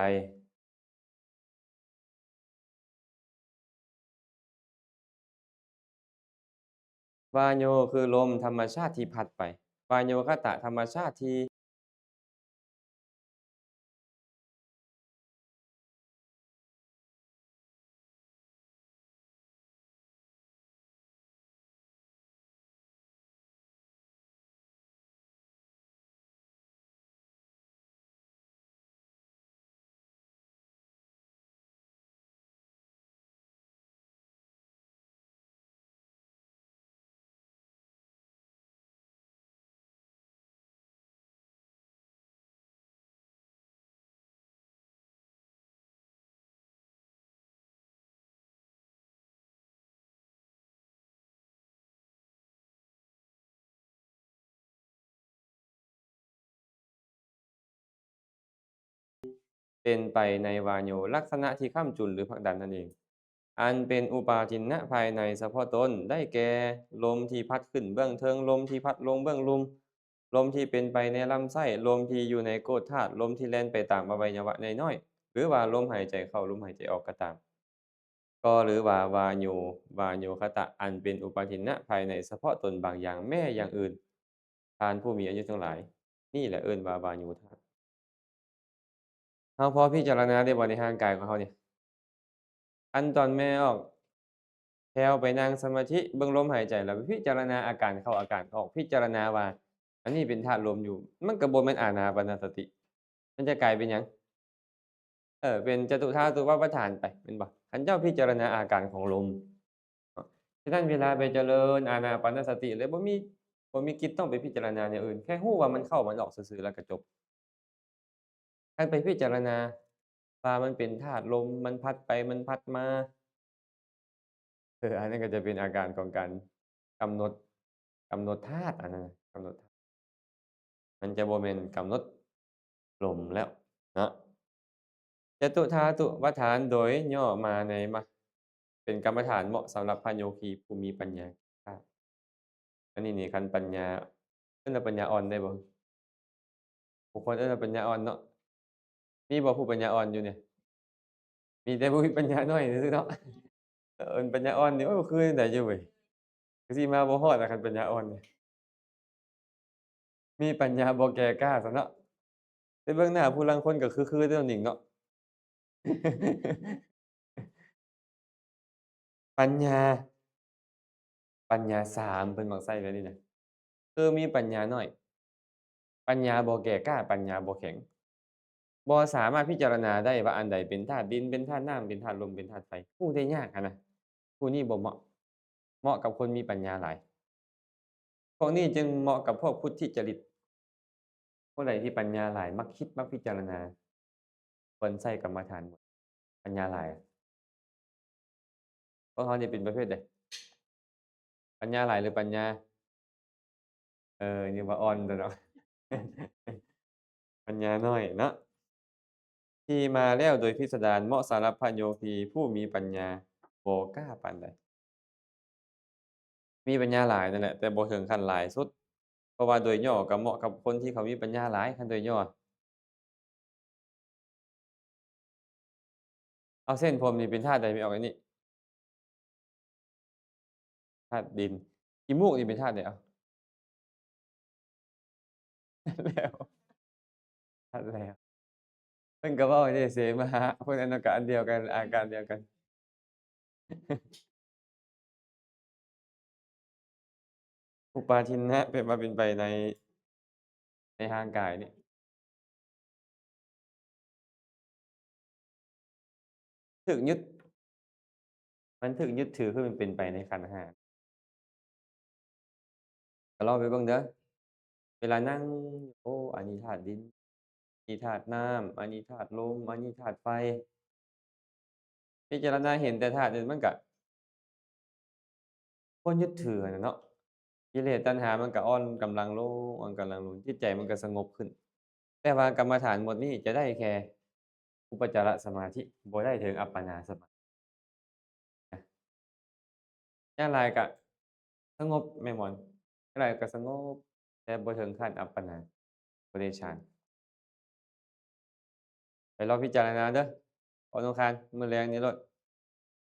ວາໂຍຄືລົມທຳມະຊາດທີ່ພັດໄປ, ວາໂຍຄະຕະ ທຳມະຊາດທີ່ ເປັນໄປໃນວາໂຍ ລັກສະນະທີ່ຄ້ຳຈຸນ ຫຼື ຜັກດັນນັ້ນເອງ. ອັນເປັນອຸປາທິນນະພາຍໃນສະເພາະຕົນ ໄດ້ແກ່ ລົມທີ່ພັດຂຶ້ນເບື້ອງເທິງ, ລົມທີ່ພັດລົງເບື້ອງລຸ່ມ, ລົມທີ່ເປັນໄປໃນລຳໄສ້, ລົມທີ່ຢູ່ໃນໂກດທາດ, ລົມທີ່ແລ່ນໄປຕາມອະໄວຍະວະນ້ອຍໆ ຫຼືວ່າລົມຫາຍໃຈເຂົ້າ, ລົມຫາຍໃຈອອກກໍຕາມ. ກໍຫຼືວ່າວາໂຍ, ວາໂຍຄະຕະ ອັນເປັນອຸປາທິນນະພາຍໃນສະເພາະຕົນບາງຢ່າງແມ້ຢ່າງອື່ນ. ທ່ານຜູ້ມີອາຍຸທັງຫຼາຍ, ນີ້ແຫຼະເອີ້ນວ່າວາໂຍທາດ. ເຮົາພໍພິຈາລະນາໄດ້ບໍ່ໃນຮ່າງກາຍຂອງເຮົານີ້? ອັນຕອນແມ່ອອກແຖວໄປນັ່ງສະມາທິ ເບິ່ງລົມຫາຍໃຈ ແລ້ວໄປພິຈາລະນາອາການເຂົ້າອາການອອກ, ພິຈາລະນາວ່າອັນນີ້ເປັນທາດລົມຢູ່, ມັນກໍບໍ່ແມ່ນອານາປານະສະຕິ. ມັນຈະກາຍເປັນຫຍັງ? ເອີ ເປັນຈະຕຸທາຕຸປະປະທານໄປ ແມ່ນບໍ່? ຄັນເຈົ້າພິຈາລະນາອາການຂອງລົມເນາະ, ສະນັ້ນເວລາໄປຈະເລີນອານາປານະສະຕິເລີຍ ບໍ່ມີ ບໍ່ມີກິດຕ້ອງໄປພິຈາລະນາແນວອື່ນ, ແຄ່ຮູ້ວ່າມັນເຂົ້າມັນອອກຊື່ໆ ແລ້ວກໍຈົບ. ຄັນໄປພິຈາລະນາວ່າມັນເປັນທາດລົມ, ມັນພັດໄປ ມັນພັດມາ, ເອີ ອັນນັ້ນກໍຈະເປັນອາການຂອງການກຳນົດ, ກຳນົດທາດ, ອັນນັ້ນນະ ກຳນົດທາດ. ມັນຈະບໍ່ແມ່ນກຳນົດລົມແລ້ວເນາະ. ຈະຕຸທາຕຸປະທານ ໂດຍຫຍໍ້ມາໃນມະ ເປັນກຳມະຖານເໝາະສຳລັບພະໂຍຄີຜູ້ມີປັນຍາ. ອັນນີ້ນີ້ ຄັນປັນຍາ ເອີ້ນວ່າປັນຍາອ່ອນໄດ້ບໍ່? ບາງຄົນເອີ້ນວ່າປັນຍາອ່ອນເນາະ. ມີບໍ່ຜູ້ປັນຍາອ່ອນຢູ່ນີ້? ມີແຕ່ຜູ້ມີປັນຍາໜ້ອຍຊື່ໆເນາະ. ເອີ້ນປັນຍາອ່ອນນີ້ ໂອ້ຍ ຄືໃດຢູ່ເວີຍ, ຄືຊິມາບໍ່ຮອດລະ ຄັນປັນຍາອ່ອນນີ້. ມີປັນຍາບໍ່ແກ່ກ້າຊັ້ນເນາະ. ໄປເບິ່ງໜ້າຜູ້ລາງຄົນກໍຄືໆເດ້ນ້ອງນິງເນາະ. ປັນຍາ ປັນຍາສາມ ເພິ່ນມັກໃຊ້ແບບນີ້ນະ, ຄືມີປັນຍາໜ້ອຍ, ປັນຍາບໍ່ແກ່ກ້າ, ປັນຍາບໍ່ແຂງ, ບໍ່ສາມາດພິຈາລະນາໄດ້ວ່າອັນໃດເປັນທາດດິນ, ເປັນທາດນ້ຳ, ເປັນທາດລົມ, ເປັນທາດໄຟ, ຮູ້ໄດ້ຍາກຫັ້ນນະ. ຜູ້ນີ້ບໍ່ເໝາະ, ເໝາະກັບຄົນມີປັນຍາຫຼາຍ. ພວກນີ້ຈຶ່ງເໝາະກັບພວກພຸດທິຈະລິດ. ຜູ້ໃດທີ່ປັນຍາຫຼາຍ, ມັກຄິດ, ມັກພິຈາລະນາ, ຄວນໃຊ້ກຳມະຖານ ປັນຍາຫຼາຍ. ພວກເຮົານີ້ເປັນປະເພດໃດ? ປັນຍາຫຼາຍ ຫຼື ປັນຍາ ເອີ ຍັງວ່າອ່ອນຕົວະເນາະ. ປັນຍາໜ້ອຍເນາະ. ທີ່ມາແລ້ວໂດຍພິສະດານ ເໝາະສຳລັບພະໂຍຄີຜູ້ມີປັນຍາບໍ່ກ້າປານໃດ. ມີປັນຍາຫຼາຍນັ້ນແຫຼະ ແຕ່ບໍ່ເຖິງຂັ້ນຫຼາຍສຸດ, ເພາະວ່າໂດຍຫຍໍ້ກໍເໝາະກັບຄົນທີ່ເຂົາມີປັນຍາຫຼາຍ. ຄັນໂດຍຫຍໍ້ ເອົາເສັ້ນຜົມນີ້ເປັນທາດໃດ? ມີອອກອັນນີ້ ທາດດິນ. ຂີ້ມູກນີ້ເປັນທາດໃດ? ເອົາ ແລ້ວ ທາດແລ້ວ. ເພິ່ນກໍເວົ້າເດ້ ເສມະຫະ ເພິ່ນອັນນັ້ນກໍອັນດຽວກັນ ອາການດຽວກັນ. ອຸປາທິນນະ ແປວ່າເປັນໄປໃນ ໃນຮ່າງກາຍນີ້ ຖືກຍຶດ, ມັນຖືກຍຶດຖື ຄືມັນເປັນໄປໃນຂັນຫ້າ. ກໍລອງໄປເບິ່ງເດີ ເວລານັ່ງ ໂອ້ ອັນນີ້ທາດດິນ, ອັນນີ້ທາດນ້ຳ, ອັນນີ້ທາດລົມ, ອັນນີ້ທາດໄຟ. ພິຈາລະນາເຫັນແຕ່ທາດນີ້ ມັນກະບໍ່ຍຶດຖືຫັ້ນນະເນາະ. ກິເລດຕັນຫາມັນກະອ່ອນກຳລັງລົງ, ອ່ອນກຳລັງລົງ, ຈິດໃຈມັນກະສະຫງົບຂຶ້ນ. ແຕ່ວ່າກຳມະຖານໝົດນີ້ຈະໄດ້ແຄ່ອຸປະຈາລະສະມາທິ, ບໍ່ໄດ້ເຖິງອັບປະນາສະມາທິ. ຢ່າງຫຼາຍກະສະຫງົບແມ່ໝອນ, ຢ່າງຫຼາຍກະສະຫງົບ ແຕ່ບໍ່ເຖິງຂັ້ນອັບປະນາ ບໍ່ໄດ້ຊານ. ໄປລອງພິຈາລະນາເດີ້ ວັນອັງຄານ ມື້ແລງນີ້ໂລດ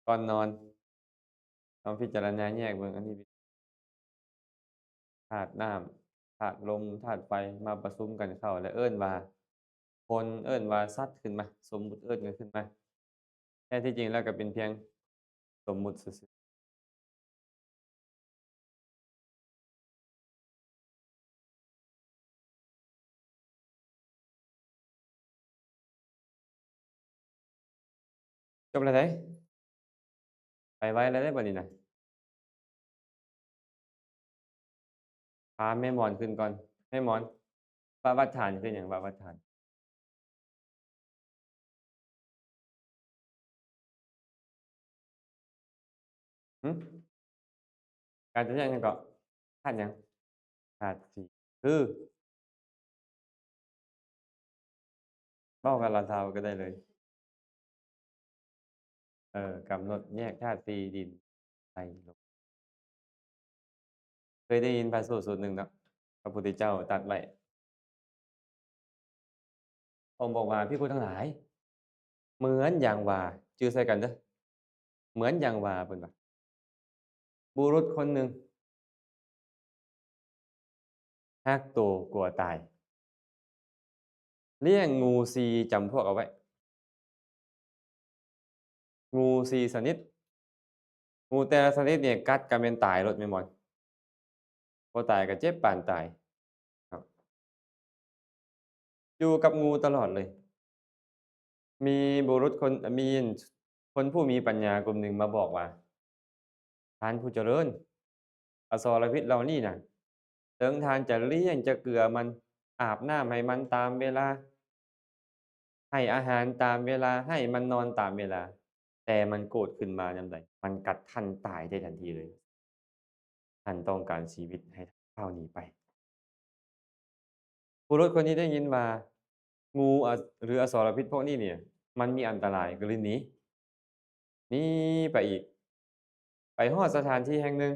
ກ່ອນນອນ ລອງພິຈາລະນາແຍກເບິ່ງ ອັນນີ້ ທາດນ້ຳ ທາດລົມ ທາດໄຟ ມາປະຊຸມກັນເຂົ້າ ແລ້ວເອີ້ນວ່າຄົນ ເອີ້ນວ່າສັດຂຶ້ນມາ ສົມມຸດເອີ້ນກັນຂຶ້ນມາ ແທ້ທີ່ຈິງແລ້ວກໍເປັນພຽງສົມມຸດຊື່ໆ. ຈົບແລ້ວເດ້ ໄປໄວແລ້ວເດ້ບັດນີ້ນະ. ຖາມແມ່ໝອນຂຶ້ນກ່ອນ ແມ່ໝອນ ປະວັດຖານຄືຫຍັງ? ປະວັດຖານ ຫຶ? ການຈະແຍກຫຍັງເກາະ? ທາດຫຍັງ? ທາດສີ່ ຄື ເວົ້າກັນລາວໆກໍໄດ້ເລີຍ. ເອີ ກຳນົດແຍກທາດສີ່ ດິນ ໄຟ ລົມ. ເຄີຍໄດ້ຍິນພະສູດສູດໜຶ່ງເນາະ ພະພຸດທະເຈົ້າຕັດໄວ້ ພະອົງບອກວ່າ ພິກຂຸທັງຫຼາຍ ເໝືອນຢ່າງວ່າ ຈື່ໃສ່ກັນເດີ້ ເໝືອນຢ່າງວ່າ ເພິ່ນວ່າ ບຸລຸດຄົນໜຶ່ງ ຮັກໂຕກົວຕາຍ ລ້ຽງງູສີ່ຈຳພວກເອົາໄວ້ ງູສີ່ຊະນິດ ງູແຕ່ລະຊະນິດນີ້ກັດກໍແມ່ນຕາຍໂລດແມ່ນບໍ່? ບໍ່ຕາຍກໍເຈັບປານຕາຍເນາະ ຢູ່ກັບງູຕະຫຼອດເລີຍ. ມີບຸລຸດຄົນ ມີຄົນຜູ້ມີປັນຍາກຸ່ມໜຶ່ງມາບອກວ່າ ທ່ານຜູ້ຈະເລີນ ອະສອລະພິດເຫຼົ່ານີ້ນະ ເຖິງທ່ານຈະລ້ຽງຈະເກືອມັນ ອາບນ້ຳໃຫ້ມັນຕາມເວລາ ໃຫ້ອາຫານຕາມເວລາ ໃຫ້ມັນນອນຕາມເວລາ ແຕ່ມັນໂກດຂຶ້ນມາຍາມໃດ ມັນກັດທ່ານຕາຍໄດ້ທັນທີເລີຍ. ທ່ານຕ້ອງການຊີວິດໃຫ້ທ່ານພາວໜີໄປ. ບຸລຸດຄົນນີ້ໄດ້ຍິນວ່າ ງູ ອະ ຫຼື ອະສອລະພິດພວກນີ້ນີ້ ມັນມີອັນຕະລາຍ ກໍເລີຍໜີ ໜີໄປອີກ. ໄປຮອດສະຖານທີ່ແຫ່ງໜຶ່ງ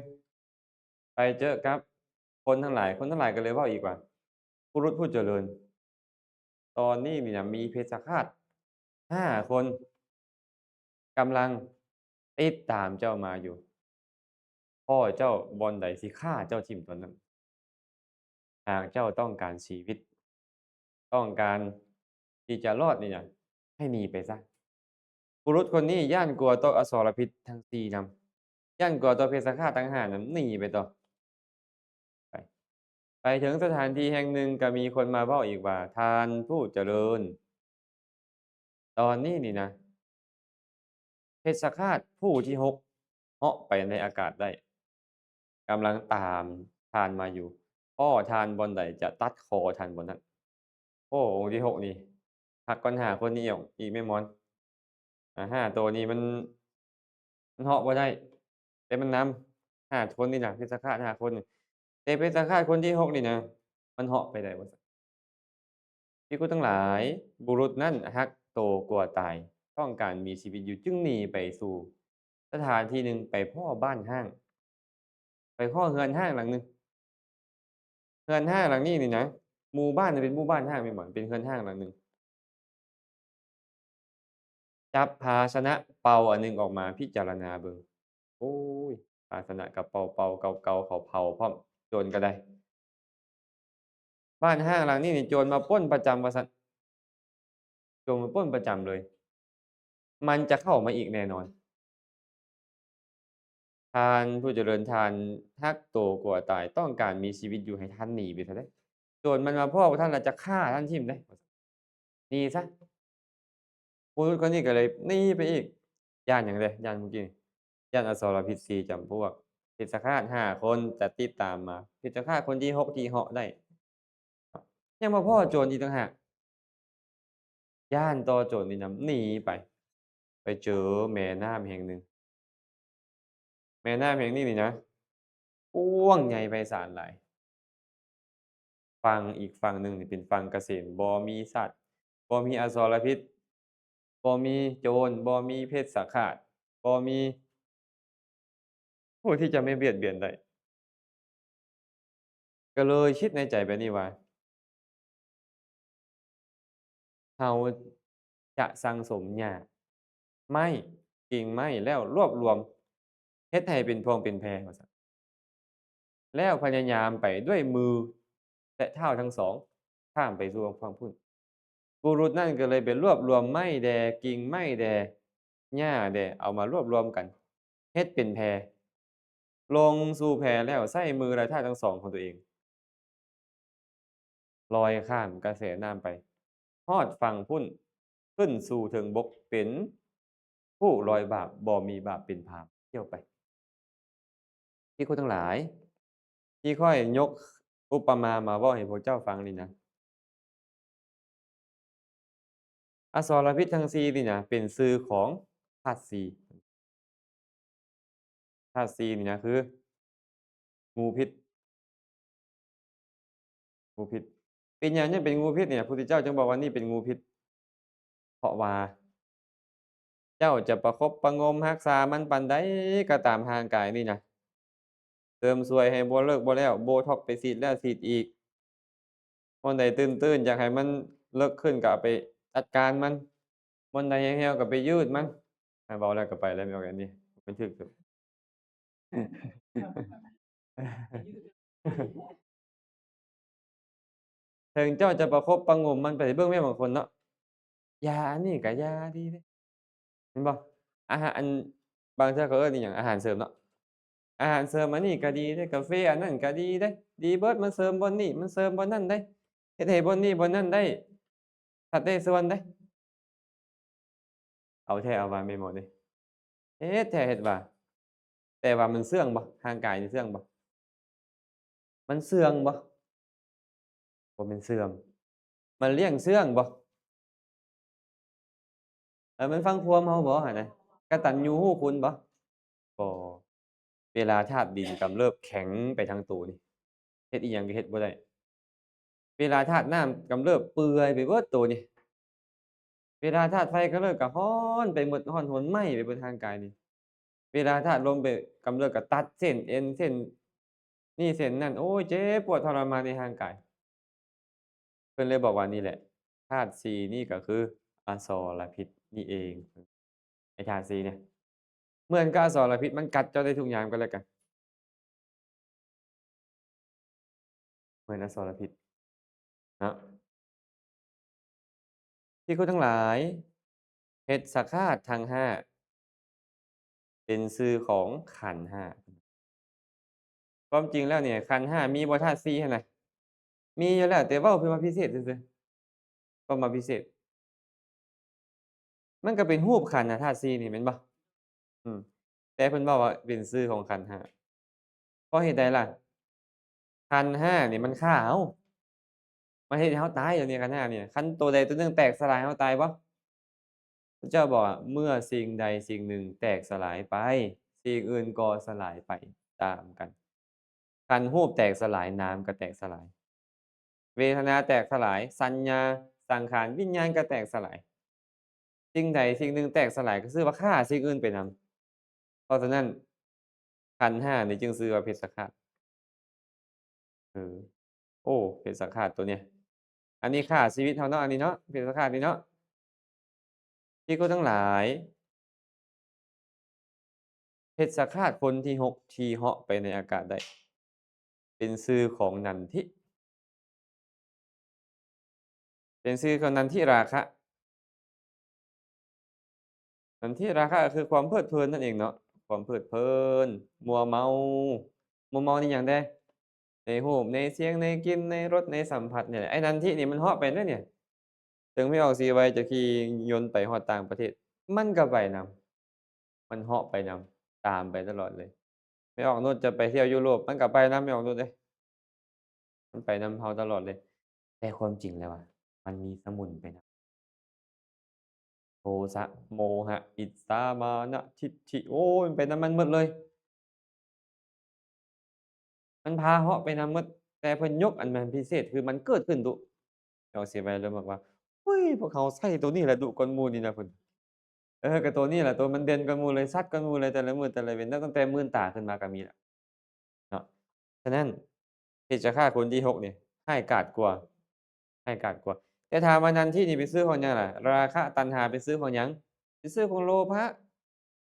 ໄປເຈີກັບຄົນທັງຫຼາຍ ຄົນທັງຫຼາຍກໍເລີຍເວົ້າອີກວ່າ ບຸລຸດຜູ້ຈະເລີນ ຕອນນີ້ນີ້ນະ ມີເພັດຊະຄາດຫ້າຄົນ ກຳລັງຕິດຕາມເຈົ້າມາຢູ່ ພໍ້ເຈົ້າບ່ອນໃດ ຊິຂ້າເຈົ້າຖິ້ມຕອນນັ້ນ. ຫາກເຈົ້າຕ້ອງການຊີວິດ ຕ້ອງການທີ່ຈະລອດນີ້ນະ ໃຫ້ໜີໄປຊະ. ບຸລຸດຄົນນີ້ຢ້ານກົວຕໍ່ອະສອລະພິດທັງສີ່ນຳ ຢ້ານກົວຕໍ່ເພັດຊະຄາດທັງຫ້ານຳ ໜີໄປຕໍ່ ໄປ ໄປເຖິງສະຖານທີ່ແຫ່ງໜຶ່ງ ກໍມີຄົນມາເວົ້າອີກວ່າ ທ່ານຜູ້ຈະເລີນ ຕອນນີ້ນີ້ນະ ເພັດຊະຄາດຜູ້ທີຫົກເຫາະໄປໃນອາກາດໄດ້ ກຳລັງຕາມທ່ານມາຢູ່ ພໍ້ທ່ານບ່ອນໃດຈະຕັດຄໍທ່ານບ່ອນນັ້ນ. ໂອ້ ອົງທີຫົກນີ້ ພັກກ່ອນຫ້າຄົນນີ້ອີກ ອີກແມ່ນບໍ່? ອາ ຫ້າໂຕນີ້ມັນ ມັນເຫາະບໍ່ໄດ້ ແຕ່ມັນນຳ ຫ້າຄົນນີ້ນະ ເພັດຊະຄາດຫ້າຄົນນີ້ ແຕ່ເພັດຊະຄາດຄົນທີຫົກນີ້ນະ ມັນເຫາະໄປໄດ້ວ່າຊັ້ນ. ພິກຂຸທັງຫຼາຍ ບຸລຸດນັ້ນຮັກໂຕກົວຕາຍ ຕ້ອງການມີຊີວິດຢູ່ ຈຶ່ງໜີໄປສູ່ສະຖານທີ່ໜຶ່ງ ໄປພໍ້ບ້ານຮ້າງ ໄປພໍ້ເຮືອນຮ້າງຫຼັງໜຶ່ງ. ເຮືອນຮ້າງຫຼັງນີ້ນີ້ນະ ໝູ່ບ້ານເປັນໝູ່ບ້ານຮ້າງແມ່ນບໍ່? ເປັນເຮືອນຮ້າງຫຼັງໜຶ່ງ. ຈັບພາຊະນະເປົ່າອັນໜຶ່ງອອກມາພິຈາລະນາເບິ່ງ. ໂອ້ຍ ພາຊະນະກະເປົ່າໆ ເກົ່າໆ ເຂົາເຜົາພ້ອມ ໂຈນກໍໄດ້. ບ້ານຮ້າງຫຼັງນີ້ນີ້ ໂຈນມາປຸ້ນປະຈຳວ່າຊັ້ນ. ໂຈນມາປຸ້ນປະຈຳເລີຍ. ມັນຈະເຂົ້າມາອີກແນ່ນອນ. ທ່ານຜູ້ຈະເລີນ, ທ່ານຮັກໂຕກົວຕາຍ, ຕ້ອງການມີຊີວິດຢູ່, ໃຫ້ທ່ານໜີໄປຊະເດີ້. ໂຈນມັນມາພໍ້ທ່ານແລ້ວຈະຂ້າທ່ານຖິ້ມເດ້. ໜີຊະ. ບຸລຸດຄົນນີ້ກໍເລີຍໜີໄປອີກ. ຢ້ານຫຍັງເດ້? ຢ້ານມື້ກີ້ ຢ້ານອະສອລະພິດສີ່ຈຳພວກ. ເພັດຊະຄາດຫ້າຄົນຈະຕິດຕາມມາ. ເພັດຊະຄາດຄົນທີຫົກທີ່ເຫາະໄດ້ ຍັງມາພໍ້ໂຈນອີກຕ່າງຫາກ. ຢ້ານຕໍ່ໂຈນນີ້ນຳ, ໜີໄປ, ໄປເຈີແມ່ນ້ຳແຫ່ງໜຶ່ງ. ແມ່ນ້ຳແຫ່ງນີ້ນີ້ນະ ກວ້າງໃຫຍ່ໄພສານຫຼາຍ. ຝັ່ງອີກຝັ່ງໜຶ່ງນີ້ເປັນຝັ່ງກະເສມ, ບໍ່ມີສັດ, ບໍ່ມີອະສອລະພິດ, ບໍ່ມີໂຈນ, ບໍ່ມີເພັດຊະຄາດ, ບໍ່ມີ ຜູ້ທີ່ຈະໄມ່ບຽດບຽນໄດ້. ກໍເລີຍຄິດໃນໃຈແບບນີ້ວ່າ ເຮົາຈະສັ່ງສົມຫຍ້າ ໄມ້ ກິ່ງໄມ້ ແລ້ວລວບລວມເຮັດໃຫ້ເປັນພວງເປັນແພວ່າຊັ້ນ ແລ້ວພະຍາຍາມໄປດ້ວຍມື ແລະ ເທົ້າທັງສອງ ຂ້າມໄປສູ່ຝັ່ງພຸ້ນ. ບຸລຸດນັ້ນກໍເລີຍໄປລວບລວມໄມ້ແດ່ ກິ່ງໄມ້ແດ່ ຫຍ້າແດ່ ເອົາມາລວບລວມກັນ ເຮັດເປັນແພ ລົງສູ່ແພແລ້ວໃຊ້ມື ແລະ ເທົ້າທັງສອງຂອງຕົວເອງ ລອຍຂ້າມກະແສນ້ຳໄປ ຮອດຝັ່ງພຸ້ນ ຂຶ້ນສູ່ເທິງບົກ ເປັນຜູ້ລອຍບາບ ບໍ່ມີບາບເປັນພານ ທ່ຽວໄປ. ພິກຂຸທັງຫຼາຍ ທີ່ຂ້ອຍຍົກອຸປະມາມາເວົ້າໃຫ້ພວກເຈົ້າຟັງນີ້ນະ ອະສອລະພິດທັງສີ່ນີ້ນະ ເປັນຊື່ຂອງທາດສີ່. ທາດສີ່ນີ້ນະ ຄື ງູພິດ ງູພິດ. ເປັນຫຍັງຈຶ່ງເປັນງູພິດນີ້? ພຸດທະເຈົ້າຈຶ່ງບອກວ່ານີ້ເປັນງູພິດ ເພາະວ່າເຈົ້າຈະປະຄົບປະຫງົມຮັກສາມັນປານໃດກໍຕາມ, ຮ່າງກາຍນີ້ນະ ເສີມສວຍໃຫ້ບໍ່ເລີກບໍ່ແລ້ວ, ໂບທັອກໄປສີດແລ້ວສີດອີກ, ບ່ອນໃດຕື້ນໆ ຢາກໃຫ້ມັນເລິກຂຶ້ນກໍເອົາໄປຈັດການມັນ, ບ່ອນໃດແຫ້ວໆ ກໍໄປຍືດມັນ. ເວົ້າແລ້ວກໍໄປແລ້ວ ແມ່ນບໍ່? ອັນນີ້ມັນຖືກສຸດ. ເຖິງເຈົ້າຈະປະຄົບປະຫງົມມັນໄປ, ເບິ່ງແມ່ນບາງຄົນເນາະ, ຢາອັນນີ້ກໍຢາດີເດ້ ແມ່ນບໍ່? ອາຫານ ອັນ ບາງເທື່ອເຂົາເອີ້ນອີຫຍັງ ອາຫານເສີມເນາະ, ອາຫານເສີມອັນນີ້ກໍດີເດ້, ກາເຟອັນນັ້ນກໍດີເດ້, ດີເບິດ, ມັນເສີມບ່ອນນີ້ ມັນເສີມບ່ອນນັ້ນໄດ້, ເຮັດໃຫ້ບ່ອນນີ້ບ່ອນນັ້ນໄດ້ ສັດໄດ້ສ່ວນເດ້. ເອົາແທ້ເອົາວ່າແມ່ນບໍ່ນີ້? ເຮັດແທ້ເຮັດວ່າ. ແຕ່ວ່າມັນເຊື່ອງບໍ່? ຮ່າງກາຍນີ້ເຊື່ອງບໍ່? ມັນເຊື່ອງບໍ່? ບໍ່ແມ່ນເຊື່ອງ. ມັນລ້ຽງເຊື່ອງບໍ່? ເອີ ມັນຟັງຄວາມເຮົາບໍ່ຫັ້ນນະ? ກະຕັນຍູຮູ້ຄຸນບໍ່? ບໍ່. ເວລາທາດດິນກຳເລີບແຂງໄປທັງໂຕນີ້ ເຮັດອີ່ຫຍັງກໍເຮັດບໍ່ໄດ້. ເວລາທາດນ້ຳກຳເລີບເປື່ອຍໄປເບິດໂຕນີ້. ເວລາທາດໄຟກຳເລີບກໍຮ້ອນໄປເບິດ, ຮ້ອນຮົນໄໝ້ໄປເບິດຮ່າງກາຍນີ້. ເວລາທາດລົມໄປກຳເລີບກໍຕັດເສັ້ນເອັນ ເສັ້ນນີ້ເສັ້ນນັ້ນ, ໂອ້ຍ ເຈັບປວດທໍລະມານໃນຮ່າງກາຍ. ເພິ່ນເລີຍບອກວ່ານີ້ແຫຼະ ທາດສີ່ນີ້ກໍຄືອະສອລະພິດນີ້ເອງ. ໄອ້ທາດສີ່ນີ້ເໝືອນກັບອະສອລະພິດ, ມັນກັດເຈົ້າໄດ້ທຸກຍາມກໍແລ້ວກັນ. ເໝືອນອະສອລະພິດເນາະ. ພິກຂຸທັງຫຼາຍ, ເພັດສະຄາດທັງຫ້າ ເປັນຊື່ຂອງຂັນຫ້າ. ຄວາມຈິງແລ້ວນີ້ ຂັນຫ້າມີບໍ່? ທາດສີ່ຫັ້ນນະ ມີຢູ່ແລ້ວ, ແຕ່ເວົ້າເພື່ອມາພິເສດຊື່ໆ, ເວົ້າມາພິເສດ. ມັນກໍເປັນຮູບຂັນນະ ທາດສີ່ນີ້ແມ່ນບໍ່? ອືມ ແຕ່ເພິ່ນເວົ້າວ່າເປັນຊື່ຂອງຂັນຫ້າ. ເພາະເຫດໃດລະ? ຂັນຫ້ານີ້ມັນຂ້າເຮົາ, ມັນເຮັດໃຫ້ເຮົາຕາຍ. ດຽວນີ້ຂັນຫ້ານີ້ ຄັນໂຕໃດໂຕໜຶ່ງແຕກສະຫຼາຍ ເຮົາຕາຍບໍ່? ພະເຈົ້າບອກວ່າ ເມື່ອສິ່ງໃດສິ່ງໜຶ່ງແຕກສະຫຼາຍໄປ, ສິ່ງອື່ນກໍສະຫຼາຍໄປຕາມກັນ. ຄັນຮູບແຕກສະຫຼາຍ, ນາມກໍແຕກສະຫຼາຍ, ເວທະນາແຕກສະຫຼາຍ, ສັນຍາ, ສັງຂານ, ວິນຍານກໍແຕກສະຫຼາຍ. ສິ່ງໃດສິ່ງໜຶ່ງແຕກສະຫຼາຍ ກໍຊື່ວ່າຂ້າສິ່ງອື່ນໄປນຳ. ເພາະສະນັ້ນ ຂັນຫ້ານີ້ຈຶ່ງຊື່ວ່າເພັດສະຄາດ. ເອີ ໂອ້ ເພັດສະຄາດໂຕນີ້ ອັນນີ້ຂ້າຊີວິດເຮົາເນາະ, ອັນນີ້ເນາະ ເພັດສະຄາດນີ້ເນາະ. ທີ່ຄົນທັງຫຼາຍ ເພັດສະຄາດຄົນທີຫົກ ທີ່ເຫາະໄປໃນອາກາດໄດ້ ເປັນຊື່ຂອງນັນທິ, ເປັນຊື່ຂອງນັນທິລາຄະ. ນັນທິລາຄະກໍຄືຄວາມເພີດເພີນນັ້ນເອງເນາະ, ຄວາມເພີດເພີນ, ມົວເມົາ. ມົວເມົາໃນຫຍັງແດ່? ໃນຮູບ, ໃນສຽງ, ໃນກິ່ນ, ໃນລົດ, ໃນສຳຜັດນີ້ແຫຼະ. ໄອ້ນັນທິນີ້ມັນເຫາະໄປເດ້ນີ້. ເຖິງແມ່ອອກສີໄວຈະຂີ່ຍົນໄປຮອດຕ່າງປະເທດ ມັນກໍໄປນຳ, ມັນເຫາະໄປນຳ, ຕາມໄປຕະຫຼອດເລີຍ. ແມ່ອອກນຸດຈະໄປທ່ຽວຢູໂຣບ ມັນກໍໄປນຳແມ່ອອກນຸດເດ້, ມັນໄປນຳເຮົາຕະຫຼອດເລີຍ. ແຕ່ຄວາມຈິງແລ້ວອະ ມັນມີສະໝຸນໄປນຳ ໂທສະ ໂມຫະ ອິດສາ ມານະ ທິດຖິ ໂອ້ຍ ມັນໄປນຳມັນໝົດເລີຍ. ມັນພາເຫາະໄປນຳໝົດ, ແຕ່ເພິ່ນຍົກອັນມັນພິເສດ ຄືມັນເກີດຂຶ້ນດຸ. ເຈົ້າເສຍໄວເລີ່ມບອກວ່າ ໂອ້ຍ ພວກເຮົາໃຊ້ໂຕນີ້ແຫຼະດຸກວ່າໝູ່ນີ້ນະ ເພິ່ນ ເອີ ກໍໂຕນີ້ແຫຼະ ໂຕມັນເດັ່ນກວ່າໝູ່ເລີຍ ຊັດກວ່າໝູ່ເຕັ້າແຕ່ມື້ແຕ່ລະເວນ ຕັ້ງແຕ່ມື່ນຕາຂຶ້ນມາກໍມີແລ້ວເນາະ. ສະນັ້ນ ເພດຊະຄາດຄົນທີຫົກນີ້ຮ້າຍກາດກວ່າ ຮ້າຍກາດກວ່າ. ແຕ່ຖາມວ່ານັນທິນີ້ເປັນຊື່ຂອງຫຍັງລະ? ລາຄະຕັນຫາເປັນຊື່ຂອງຫຍັງ? ເປັນຊື່ຂອງໂລພະ.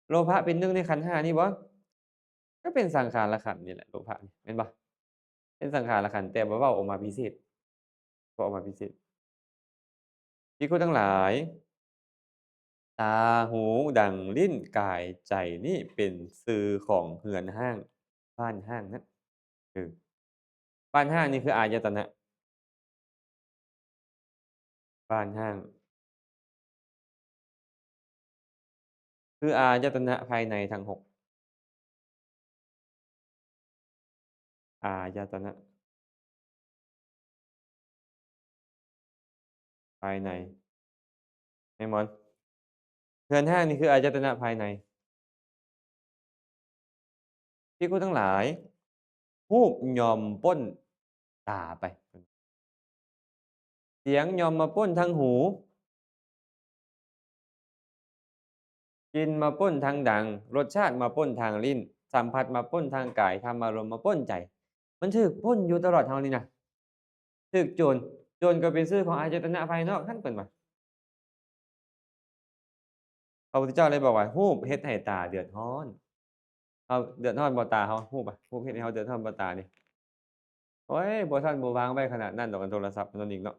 ໂລພະເປັນໜຶ່ງໃນຂັນຫ້ານີ້ບໍ່? ກໍເປັນສັງຂາລະຂັນນີ້ແຫຼະ ໂລພະນີ້ ແມ່ນບໍ່? ເປັນສັງຂາລະຂັນ ແຕ່ບໍ່ເວົ້າອອກມາພິເສດ ເວົ້າອອກມາພິເສດ. ພິກຂຸທັງຫຼາຍ, ຕາ, ຫູ, ດັງ, ລີ້ນ, ກາຍ, ໃຈ ນີ້ເປັນຊື່ຂອງເຮືອນຮ້າງ, ບ້ານຮ້າງນັ້ນ. ເອີ ບ້ານຮ້າງນີ້ຄືອາຍະຕະນະ. ບ້ານຮ້າງ ຄືອາຍະຕະນະພາຍໃນທັງຫົກ. ອາຍະຕະນະພາຍໃນ ແມ່ນບໍ່? ເຮືອນຮ້າງນີ້ຄືອາຍະຕະນະພາຍໃນ. ພິກຂຸທັງຫຼາຍ, ຮູບຍ່ອມປົ້ນຕາໄປ, ສຽງຍ່ອມມາປົ້ນທາງຫູ, ກິ່ນມາປົ້ນທາງດັງ, ລົດຊາດມາປົ້ນທາງລີ້ນ, ສຳຜັດມາປົ້ນທາງກາຍ, ທຳມາລົມມາປົ້ນໃຈ. ມັນຖືກປົ້ນຢູ່ຕະຫຼອດເຮົານີ້ນະ. ຖືກໂຈນ, ໂຈນກໍເປັນຊື່ຂອງອາຍະຕະນະພາຍນອກຫັ້ນ ເພິ່ນວ່າ. ພະພຸດທະເຈົ້າເລີຍບອກວ່າ ຮູບເຮັດໃຫ້ຕາເດືອດຮ້ອນ. ເຮົາເດືອດຮ້ອນບໍ່ຕາເຮົາ? ຮູບອະ ຮູບເຮັດໃຫ້ເຮົາເດືອດຮ້ອນບໍ່ຕານີ້? ໂອ້ຍ ບໍ່ທັນບໍ່ວາງໄວ້ຂະໜາດນັ້ນດອກ ອັນໂທລະສັບເນາະ ນິງເນາະ.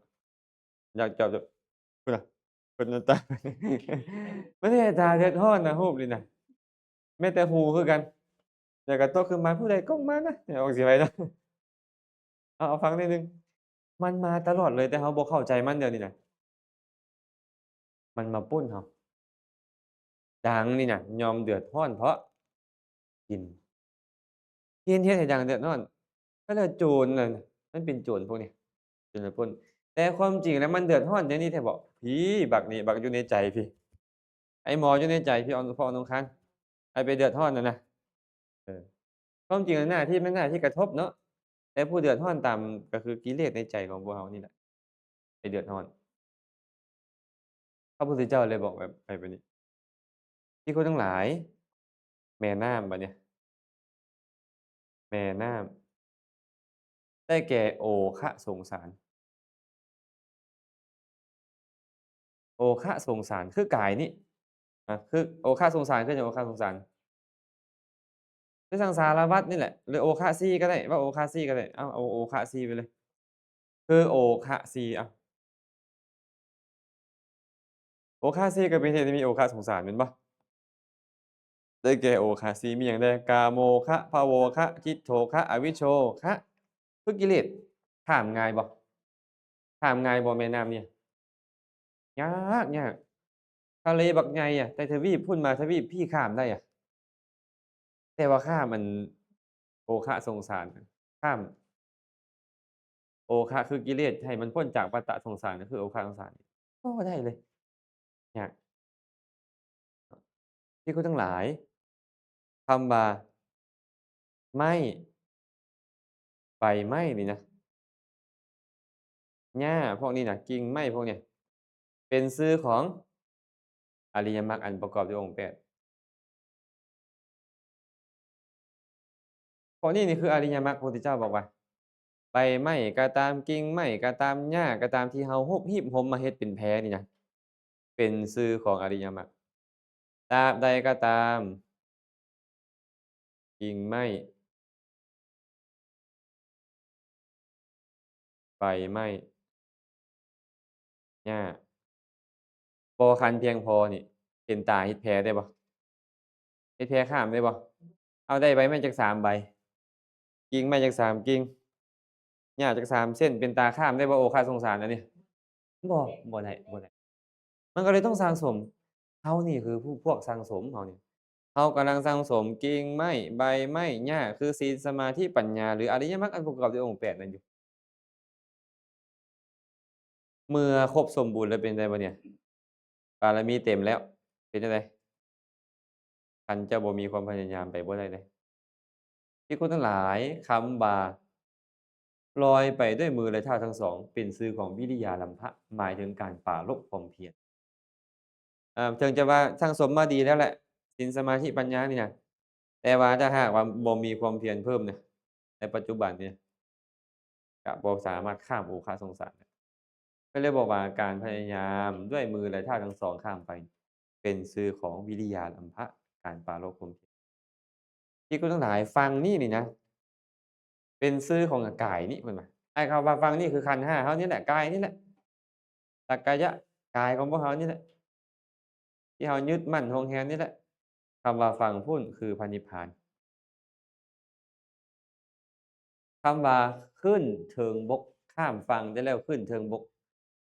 ຢາກຈອບ ພຸ້ນນະ ເພິ່ນນ້ຳຕາ ມັນເຮັດໃຫ້ຕາເດືອດຮ້ອນນະ ຮູບນີ້ນະ. ແມ້ແຕ່ຫູຄືກັນ ແລ້ວກໍຕົກຂຶ້ນມາ ຜູ້ໃດກ້ອງມານະ ອອກຊິໄວເນາະ. ເອົາ ເອົາຟັງໜ້ອຍໜຶ່ງ. ມັນມາຕະຫຼອດເລີຍ ແຕ່ເຮົາບໍ່ເຂົ້າໃຈມັນດຽວນີ້ນະ. ມັນມາປຸ້ນເຮົາ. ດັງນີ້ນະ ຍ່ອມເດືອດຮ້ອນເພາະກິ່ນ. ກິ່ນເຮັດໃຫ້ດັງເດືອດຮ້ອນ. ກໍແລ້ວໂຈນນະ ມັນເປັນໂຈນພວກນີ້ ໂຈນມາປຸ້ນ. ແຕ່ຄວາມຈິງແລ້ວມັນເດືອດຮ້ອນແນວນີ້ແທ້ບໍ? ພີ້ ບັກນີ້ ບັກຢູ່ໃນໃຈພີ້. ໄອ້ໝໍຢູ່ໃນໃຈພີ້ ອອນ ພໍ່ອອນອົງຄານ ໄອ້ໄປເດືອດຮ້ອນນັ້ນນະ. ເອີ ຄວາມຈິງແລ້ວໜ້າທີ່ ມັນໜ້າທີ່ກະທົບເນາະ ແຕ່ຜູ້ເດືອດຮ້ອນຕາມ ກໍຄືກິເລດໃນໃຈຂອງພວກເຮົານີ້ແຫຼະ ໄປເດືອດຮ້ອນ. ພະພຸດທະເຈົ້າເລີຍບອກແບບ ໄປແບບນີ້. ພິກຂຸທັງຫຼາຍ, ແມ່ນ້ຳບັດນີ້ ແມ່ນ້ຳ ໄດ້ແກ່ໂອຄະສົງສານ. ໂອຄະສົງສານຄືກາຍນີ້ ອາ ຄືໂອຄະສົງສານ ຄືຫຍັງ? ໂອຄະສົງສານ ຄືສັງສາລະວັດນີ້ແຫຼະ ຫຼືໂອຄະສີ່ກໍໄດ້ ວ່າໂອຄະສີ່ກໍໄດ້. ເອົາ ເອົາໂອຄະສີ່ໄປເລີຍ ຄືໂອຄະສີ່. ເອົາ ໂອຄະສີ່ກໍເປັນເຫດໃຫ້ມີໂອຄະສົງສານແມ່ນບໍ່? ໄດ້ແກ່ໂອຄະສີ່ ມີຫຍັງແດ່? ກາໂມຄະ, ພະໂວຄະ, ທິດໂທຄະ, ອະວິໂຊຄະ ຄືກິເລດ. ຂ້າມງ່າຍບໍ່? ຂ້າມງ່າຍບໍ່ແມ່ນ້ຳນີ້? ຍາກ ຍາກ. ທະເລບັກໃຫຍ່ອະ ແຕ່ທະວີບພຸ້ນມາທະວີບພີ້ຂ້າມໄດ້ອະ. ແຕ່ວ່າຂ້າມອັນໂອຄະສົງສານ ຂ້າມໂອຄະຄືກິເລດ ໃຫ້ມັນພົ້ນຈາກວັດຕະສົງສານ ກໍຄືໂອຄະສົງສານ ບໍ່ໄດ້ເລີຍ ຍາກ. ທີ່ຄົນທັງຫຼາຍ ຄຳວ່າໄມ້ ໃບໄມ້ນີ້ນະ ຫຍ້າພວກນີ້ນະ ກິ່ງໄມ້ພວກນີ້ ເປັນຊື່ຂອງອະລິຍະມັກອັນປະກອບດ້ວຍອົງແປດ. ພວກນີ້ນີ້ຄືອະລິຍະມັກ ພະພຸດທະເຈົ້າບອກວ່າ ໃບໄມ້ກໍຕາມ ກິ່ງໄມ້ກໍຕາມ ຫຍ້າກໍຕາມ ທີ່ເຮົາຮຸບຮີບຮົມມາເຮັດເປັນແພນີ້ນະ ເປັນຊື່ຂອງອະລິຍະມັກ. ຕາບໃດກໍຕາມ ກິ່ງໄມ້ ໃບໄມ້ ຫຍ້າ ບໍ່ຄັນພຽງພໍນີ້ ເປັນຕາເຮັດແພໄດ້ບໍ່? ເຮັດແພຂ້າມໄດ້ບໍ່? ເອົາ ໄດ້ໃບໄມ້ຈັກສາມໃບ ກິ່ງໄມ້ຈັກສາມກິ່ງ ຫຍ້າຈັກສາມເສັ້ນ ເປັນຕາຂ້າມໄດ້ບໍ່ ໂອຄະສົງສານອັນນີ້? ບໍ່ ບໍ່ໄດ້ ບໍ່ໄດ້. ມັນກໍເລີຍຕ້ອງສັ່ງສົມ. ເຮົານີ້ຄືຜູ້ພວກສັ່ງສົມ ເຮົານີ້ ເຮົາກຳລັງສັ່ງສົມກິ່ງໄມ້ ໃບໄມ້ ຫຍ້າ ຄືສີນ ສະມາທິ ປັນຍາ ຫຼື ອະລິຍະມັກອັນປະກອບດ້ວຍອົງແປດນັ້ນຢູ່. ເມື່ອຄົບສົມບູນແລ້ວເປັນໃດບັດນີ້? ບາລະມີເຕັມແລ້ວ ເປັນຈັ່ງໃດ? ຄັນເຈົ້າບໍ່ມີຄວາມພະຍາຍາມໄປບໍ່ໄດ້ເດ້. ທີ່ຄົນທັງຫຼາຍ ຄຳວ່າລອຍໄປດ້ວຍມື ແລະ ເທົ້າທັງສອງ ເປັນຊື່ຂອງວິລິຍາລຳພະ ໝາຍເຖິງການປາລົບຄວາມພຽນ. ເອີ ເຖິງຈະວ່າສັ່ງສົມມາດີແລ້ວແຫຼະ ສິນ ສະມາທິ ປັນຍານີ້ນະ, ແຕ່ວ່າຖ້າຫາກວ່າບໍ່ມີຄວາມພຽນເພີ່ມນະ ໃນປັດຈຸບັນນີ້ ກະບໍ່ສາມາດຂ້າມໂອຄະສົງສານໄດ້. ເພິ່ນເລີຍບອກວ່າ ການພະຍາຍາມດ້ວຍມື ແລະ ເທົ້າທັງສອງຂ້າມໄປ ເປັນຊື່ຂອງວິລິຍາລຳພະ ການປາລົບຄວາມພຽນ. ທີ່ຄຸນທັງຫຼາຍຟັງນີ້ນີ້ນະ ເປັນຊື່ຂອງກາຍນີ້ ເພິ່ນວ່າ. ອ້າຍຄຳວ່າຟັງນີ້ຄືຂັນຫ້າເຮົານີ້ແຫຼະ ກາຍນີ້ແຫຼະ ສັກກາຍະກາຍຂອງພວກເຮົານີ້ແຫຼະ ທີ່ເຮົາຍຶດໝັ້ນຫວງແຫນນີ້ແຫຼະ. ຄຳວ່າຝັ່ງພຸ້ນຄືພະນິບພານ. ຄຳວ່າຂຶ້ນເທິງບົກ ຂ້າມຝັ່ງໄດ້ແລ້ວຂຶ້ນເທິງບົກ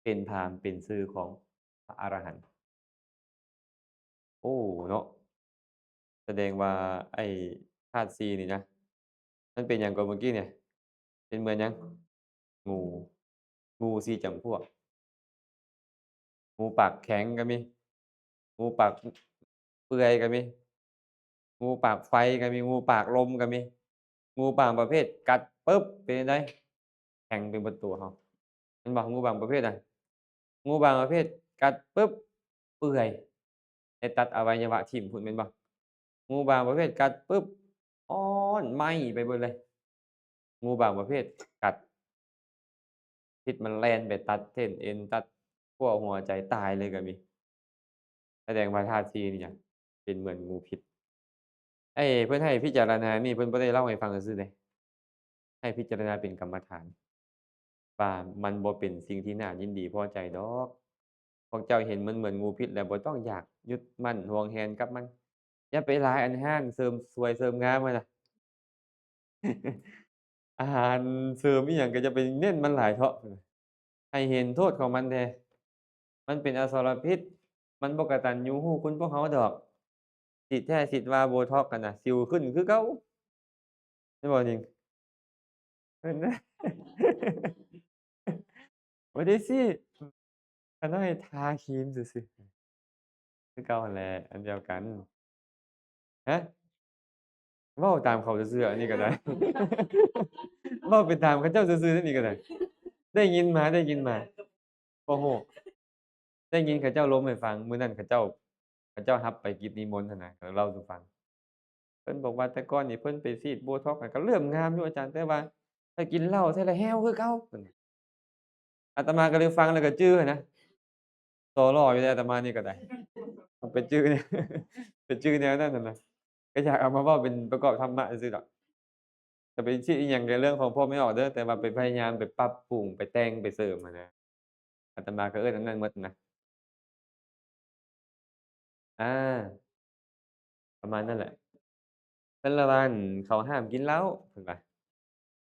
ເປັນພາມ ເປັນຊື່ຂອງພະອະລະຫັນ. ໂອ້ ເນາະ ສະແດງວ່າໄອ້ທາດສີ່ນີ້ນະ ມັນເປັນຫຍັງກໍເມື່ອກີ້ນີ້ ເປັນເໝືອນຫຍັງ? ງູ ງູສີ່ຈຳພວກ. ງູປາກແຂງກໍມີ ງູປາກເປື່ອຍກໍມີ ງູປາກໄຟກໍມີ ງູປາກລົມກໍມີ. ງູບາງປະເພດກັດປຶບ ເປັນຈັ່ງໃດ? ແຂງໄປເບິດຕົວເຮົາ ແມ່ນບໍ່? ງູບາງປະເພດນະ ງູບາງປະເພດກັດປຶບ ເປື່ອຍ ໄດ້ຕັດອະໄວຍະວະຖິ້ມພຸ້ນ ແມ່ນບໍ່? ງູບາງປະເພດກັດປຶບ ຮ້ອນໄໝ້ໄປເບິດເລີຍ. ງູບາງປະເພດກັດ ພິດມັນແລ່ນໄປຕັດເສັ້ນເອັນ ຕັດຂົ້ວຫົວໃຈ ຕາຍເລີຍກໍມີ. ສະແດງວ່າທາດສີ່ນີ້ຫຍັງ ເປັນເໝືອນງູພິດ. ໄອ້ເພິ່ນໃຫ້ພິຈາລະນານີ້ ເພິ່ນບໍ່ໄດ້ເລົ່າໃຫ້ຟັງຊື່ໆເດ້ ໃຫ້ພິຈາລະນາເປັນກຳມະຖານ ວ່າມັນບໍ່ເປັນສິ່ງທີ່ໜ້າຍິນດີພໍໃຈດອກ. ພວກເຈົ້າເຫັນມັນເໝືອນງູພິດແລ້ວ ບໍ່ຕ້ອງຢາກຍຶດໝັ້ນຫວງແຫນກັບມັນ. ຢ່າໄປຫຼາຍອາຫານເສີມສວຍເສີມງາມຫັ້ນນະ ອາຫານເສີມອີ່ຫຍັງກໍຢ່າໄປເນັ້ນມັນຫຼາຍເທາະ. ໃຫ້ເຫັນໂທດຂອງມັນແດ່ ມັນເປັນອະສອລະພິດ ມັນບໍ່ກະຕັນຍູຮູ້ຄຸນພວກເຮົາດອກ. ສີດແທ້ສີດວ່າໂບທັອກຫັ້ນນະ ສິວຂຶ້ນຄືເກົ່າ ແມ່ນບໍ່ນິງ? ເພິ່ນ ບໍ່ໄດ້ສີດ ຂ້ານ້ອຍທາຄຣີມຊື່ໆ ຄືເກົ່າຫັ້ນແຫຼະ ອັນດຽວກັນ. ຮະ? ເວົ້າຕາມເຂົາຊື່ໆ ອັນນີ້ກໍໄດ້ ເວົ້າໄປຕາມເຂົາເຈົ້າຊື່ໆ ອັນນີ້ກໍໄດ້. ໄດ້ຍິນມາ ໄດ້ຍິນມາ ບໍ່ຮູ້ ໄດ້ຍິນເຂົາເຈົ້າລົມໃຫ້ຟັງ. ມື້ນັ້ນເຂົາເຈົ້າ ເຂົາເຈົ້າຮັບໄປກິດນິມົນຫັ້ນນະ ເຂົາເລົ່າສູ່ຟັງ. ເພິ່ນບອກວ່າແຕ່ກ່ອນນີ້ເພິ່ນໄປສີດໂບທັອກ ກໍເລີ່ມງາມຢູ່ອາຈານ ແຕ່ວ່າໄປກິນເຫຼົ້າແທ້ລະແຫ້ວຄືເກົ່າ. ອາດຕະມາກໍເລີຍຟັງແລ້ວກໍຈື່ຫັ້ນນະ ໂຕຫຼໍ່ຢູ່ເດ້ ອາດຕະມານີ້ກໍໄດ້ ໄປຈື່ ໄປຈື່ແນວນັ້ນຫັ້ນນະ ກໍຢາກເອົາມາເວົ້າເປັນປະກອບທຳມະຊື່ໆດອກ. ຈະໄປຄິດອີ່ຫຍັງໃນເລື່ອງຂອງພວກແມ່ອອກເດີ ແຕ່ວ່າໄປພະຍາຍາມໄປປັບປຸງ ໄປແຕ່ງ ໄປເສີມຫັ້ນນະ. ອາດຕະມາກໍເອີ້ນອັນນັ້ນໝົດນະ. ອາ ປະມານນັ້ນແຫຼະ. ເພິ່ນລະວ່າ ເຂົາຫ້າມກິນເຫຼົ້າ ເພິ່ນວ່າ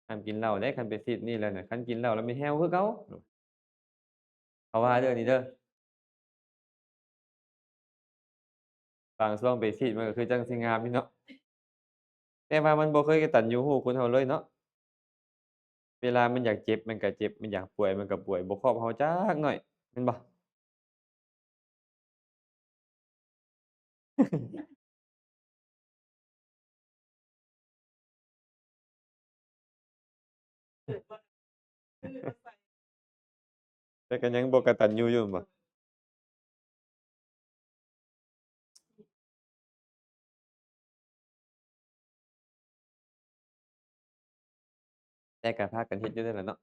ຫ້າມກິນເຫຼົ້າເດ້ ຄັນໄປສີດນີ້ແລ້ວນະ ຄັນກິນເຫຼົ້າແລ້ວແມ່ນແຫ້ວຄືເກົ່າ ເຂົາວ່າເດີ ອັນນີ້ເດີ. ບາງຊ່ວງໄປສີດມັນກໍຄືຈັ່ງຊິງາມຢູ່ເນາະ ແຕ່ວ່າມັນບໍ່ເຄີຍກະຕັນຍູຮູ້ຄຸນເຮົາເລີຍເນາະ. ເວລາມັນຢາກເຈັບມັນກະເຈັບ ມັນຢາກປ່ວຍມັນກະປ່ວຍ ບໍ່ຄອບເຮົາຈັກໜ້ອຍ ແມ່ນບໍ່? ແຕ່ກໍຍັງບໍ່ກະຕັນຍູຢູ່ແມ່ນບໍ່? ແຕ່ກໍພາກັນເຮັດຢູ່ນັ້ນແຫຼະເນາະ.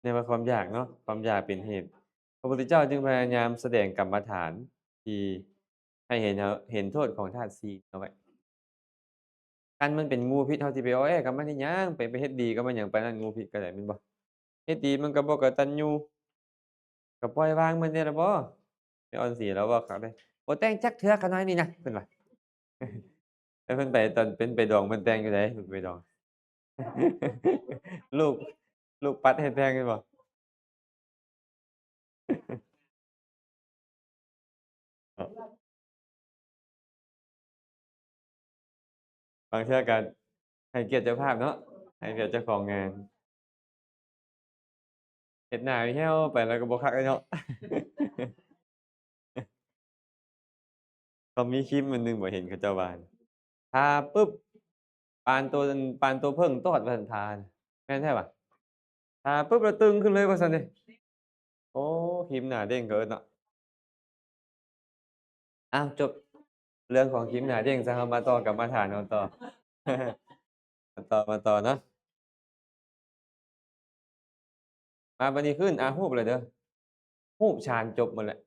ເອີ້ນວ່າຄວາມຢາກເນາະ ຄວາມຢາກເປັນເຫດ. ພະພຸດທະເຈົ້າຈຶ່ງພະຍາຍາມສະແດງກຳມະຖານທີ່ໃຫ້ເຫັນ ເຫັນໂທດຂອງທາດສີ່ເອົາໄວ້. ຄັນມັນເປັນງູພິດ ເຮົາຊິໄປອໍແອກັບມັນເຮັດຫຍັງ? ໄປ ໄປເຮັດດີກັບມັນຫຍັງປານນັ້ນ? ງູພິດກໍໄດ້ແມ່ນບໍ່? ເຮັດດີມັນກໍບໍ່ກະຕັນຍູ ກໍປ່ອຍວາງມັນແດ່ລະບໍ່? ແມ່ອອນສີລາວເວົ້າຄັກເດ້ ບໍ່ແຕ່ງຈັກເທື່ອຂະນ້ອຍນີ້ນະ ເພິ່ນວ່າ. ແຕ່ເພິ່ນໄປ ຕອນເພິ່ນໄປດອງ ເພິ່ນແຕ່ງຢູ່ໃດ? ເພິ່ນໄປດອງ ລູກ ລູກປັດໃຫ້ແຕ່ງແມ່ນບໍ່? ບາງເທື່ອກໍໃຫ້ກຽດເຈົ້າພາບເນາະ ໃຫ້ກຽດເຈົ້າຂອງງານ. ເຮັດໜ້າແຫ້ວໄປແລ້ວກໍບໍ່ຄັກເລີຍເນາະ. ເຂົາມີຄລິບອັນໜຶ່ງບໍ່ ເຫັນເຂົາເຈົ້າວ່າ ທາປຶບ ປານໂຕ ປານໂຕເຜິ້ງຕອດວ່າຊັ້ນ ທາ ແມ່ນແທ້ຫວາ? ຖ້າປຶບແລ້ວຕຶງຂຶ້ນເລີຍວ່າຊັ້ນເດ. ໂອ້ ຮີມໜ້າເດັ່ງເກີນເນາະ. ອ້າວ ຈົບເລື່ອງຂອງຮີມໜ້າເດັ່ງຊະ ເຮົາມາຕໍ່ກຳມະຖານເຮົາຕໍ່. ມາຕໍ່ ມາຕໍ່ເນາະ. ມາບັດນີ້ຄືອາຮູບແລ້ວເດີ. ຮູບຊານຈົບໝົດແລ້ວ.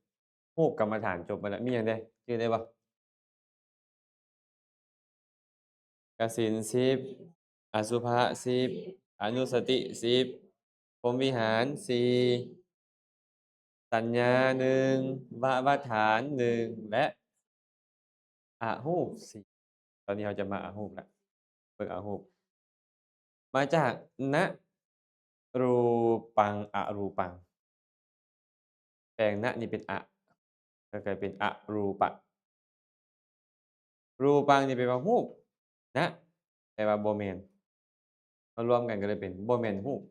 ຮູບກຳມະຖານຈົບໝົດແລ້ວ. ມີຫຍັງແດ່? ຈື່ໄດ້ບໍ່? ກະສິນສິບ, ອະສຸພະສິບ, ອະນຸສະຕິສິບ, ພົມວິຫານສີ່, ສັນຍາໜຶ່ງ, ວະວັດຖານໜຶ່ງ ແລະ ອະຮູບສີ່. ຕອນນີ້ເຮົາຈະມາອະຮູບລະ. ເບິ່ງອະຮູບ ມາຈາກ ນະ ຮູປັງ ອະຮູປັງ. ແປງ ນະ ນີ້ເປັນ ອະ ກໍກາຍເປັນ ອະ ຮູປະ. ຮູປັງ ນີ້ແປວ່າຮູບ, ນະ ແປວ່າບໍ່ແມ່ນ, ມາລວມກັນກໍເລີຍເປັນບໍ່ແມ່ນຮູບ.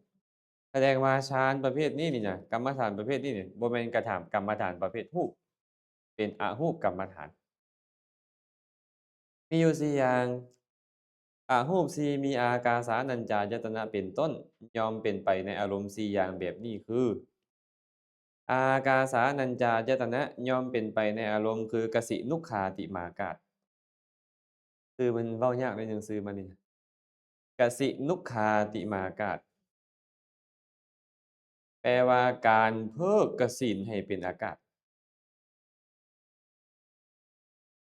ສະແດງວ່າຊານປະເພດນີ້ນີ້ນະ, ກຳມະຖານປະເພດນີ້ນີ້ ບໍ່ແມ່ນກະທຳກຳມະຖານປະເພດຮູບ, ເປັນອະຮູບກຳມະຖານ. ມີຢູ່ສີ່ຢ່າງ. ອະຮູບສີ່ ມີອາກາສານັນຈາຍະຕະນະເປັນຕົ້ນ, ຍ່ອມເປັນໄປໃນອາລົມສີ່ຢ່າງແບບນີ້ຄື ອາກາສານັນຈາຍະຕະນະ ຍ່ອມເປັນໄປໃນອາລົມຄືກະສິນຸກຄາຕິມາກາດ. ຊື່ມັນເວົ້າຍາກໜ້ອຍໜຶ່ງ ຊື່ມັນນີ້ ກະສິນຸກຄາຕິມາກາດ. ແປວ່າການເພີກກະສິນໃຫ້ເປັນອາກາດ.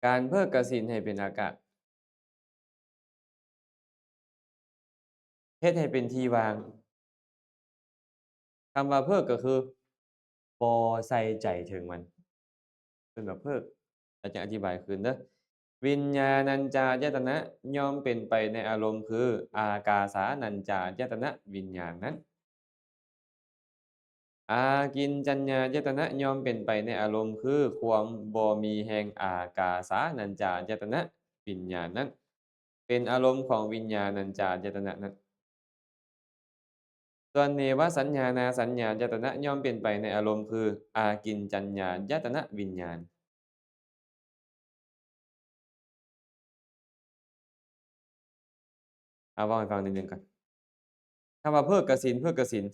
ການເພີກກະສິນໃຫ້ເປັນອາກາດ ເຮັດໃຫ້ເປັນທີ່ວ່າງ. ຄຳວ່າເພີກກໍຄືບໍ່ໃສ່ໃຈເຖິງມັນ. ເພິ່ນວ່າເພີກ, ອາຈານອະທິບາຍຄືນເດີ. ວິນຍານັນຈາຍະຕະນະ ຍ່ອມເປັນໄປໃນອາລົມຄື ອາກາສານັນຈາຍະຕະນະວິນຍານນັ້ນ. ອາກິນຈັນຍາຍະຕະນະ ຍ່ອມເປັນໄປໃນອາລົມຄື ຄວາມບໍ່ມີແຫ່ງອາກາສານັນຈາຍະຕະນະວິນຍານນັ້ນ. ເປັນອາລົມຂອງວິນຍານັນຈາຍະຕະນະນັ້ນ. ສ່ວນເນວະສັນຍານາສັນຍາຍະຕະນະ ຍ່ອມເປັນໄປໃນອາລົມຄື ອາກິນຈັນຍາຍະຕະນະວິນຍານ. ເອົາ ເວົ້າໃຫ້ຟັງນິດໜຶ່ງກ່ອນ. ຄຳວ່າເພີກກະສິນ, ເພີກກະສິນ.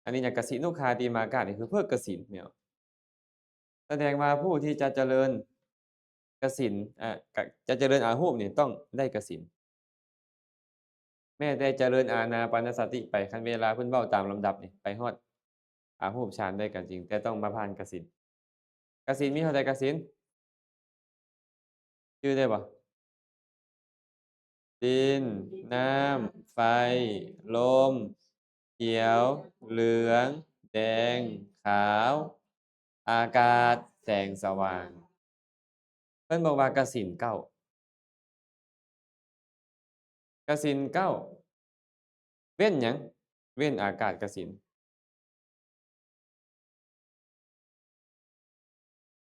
ອັນນີ້ນະ ກະສິນຸກຄາຕິມາກາດ ນີ້ຄືເພີກກະສິນແມ່ນ. ສະແດງວ່າຜູ້ທີ່ຈະຈະເລີນກະສິນ, ອາ, ກະ, ຈະຈະເລີນອາຮູບນີ້ຕ້ອງໄດ້ກະສິນ. ແມ້ແຕ່ຈະເລີນອານາປານະສະຕິໄປ, ຄັນເວລາເພິ່ນເວົ້າຕາມລຳດັບນີ້ ໄປຮອດອາຮູບຊານໄດ້ກໍຈິງ, ແຕ່ຕ້ອງມາຜ່ານກະສິນ. ກະສິນມີເທົ່າໃດກະສິນ? ຈື່ໄດ້ບໍ່? ດິນ, ນ້ຳ, ໄຟ, ລົມ, ຂຽວ, ເຫຼືອງ, ແດງ, ຂາວ, ອາກາດ, ແສງສະຫວ່າງ. ເພິ່ນບອກວ່າກະສິນເກົ້າ. ກະສິນເກົ້າ ເວັ້ນຫຍັງ? ເວັ້ນອາກາດກະສິນ.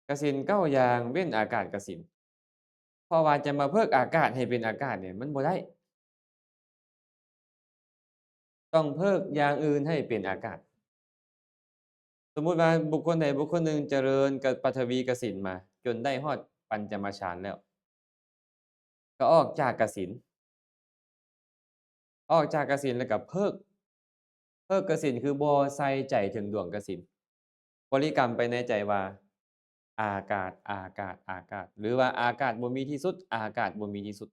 ກະສິນເກົ້າຢ່າງ ເວັ້ນອາກາດກະສິນ. ເພາະວ່າຈະມາເພີກອາກາດໃຫ້ເປັນອາກາດນີ້ ມັນບໍ່ໄດ້. ຕ້ອງເພີກຢ່າງອື່ນໃຫ້ເປັນອາກາດ. ສົມມຸດວ່າບຸກຄົນໃດບຸກຄົນໜຶ່ງຈະເລີນກະ ປະຖະວີກະສິນມາ ຈົນໄດ້ຮອດປັນຈະມະຊານແລ້ວ ກໍອອກຈາກກະສິນ, ອອກຈາກກະສິນແລ້ວກໍເພີກ. ເພີກກະສິນຄືບໍ່ໃສ່ໃຈເຖິງດວງກະສິນ. ບໍລິກຳໄປໃນໃຈວ່າ ອາກາດ, ອາກາດ, ອາກາດ ຫຼືວ່າ ອາກາດບໍ່ມີທີ່ສຸດ, ອາກາດບໍ່ມີທີ່ສຸດ.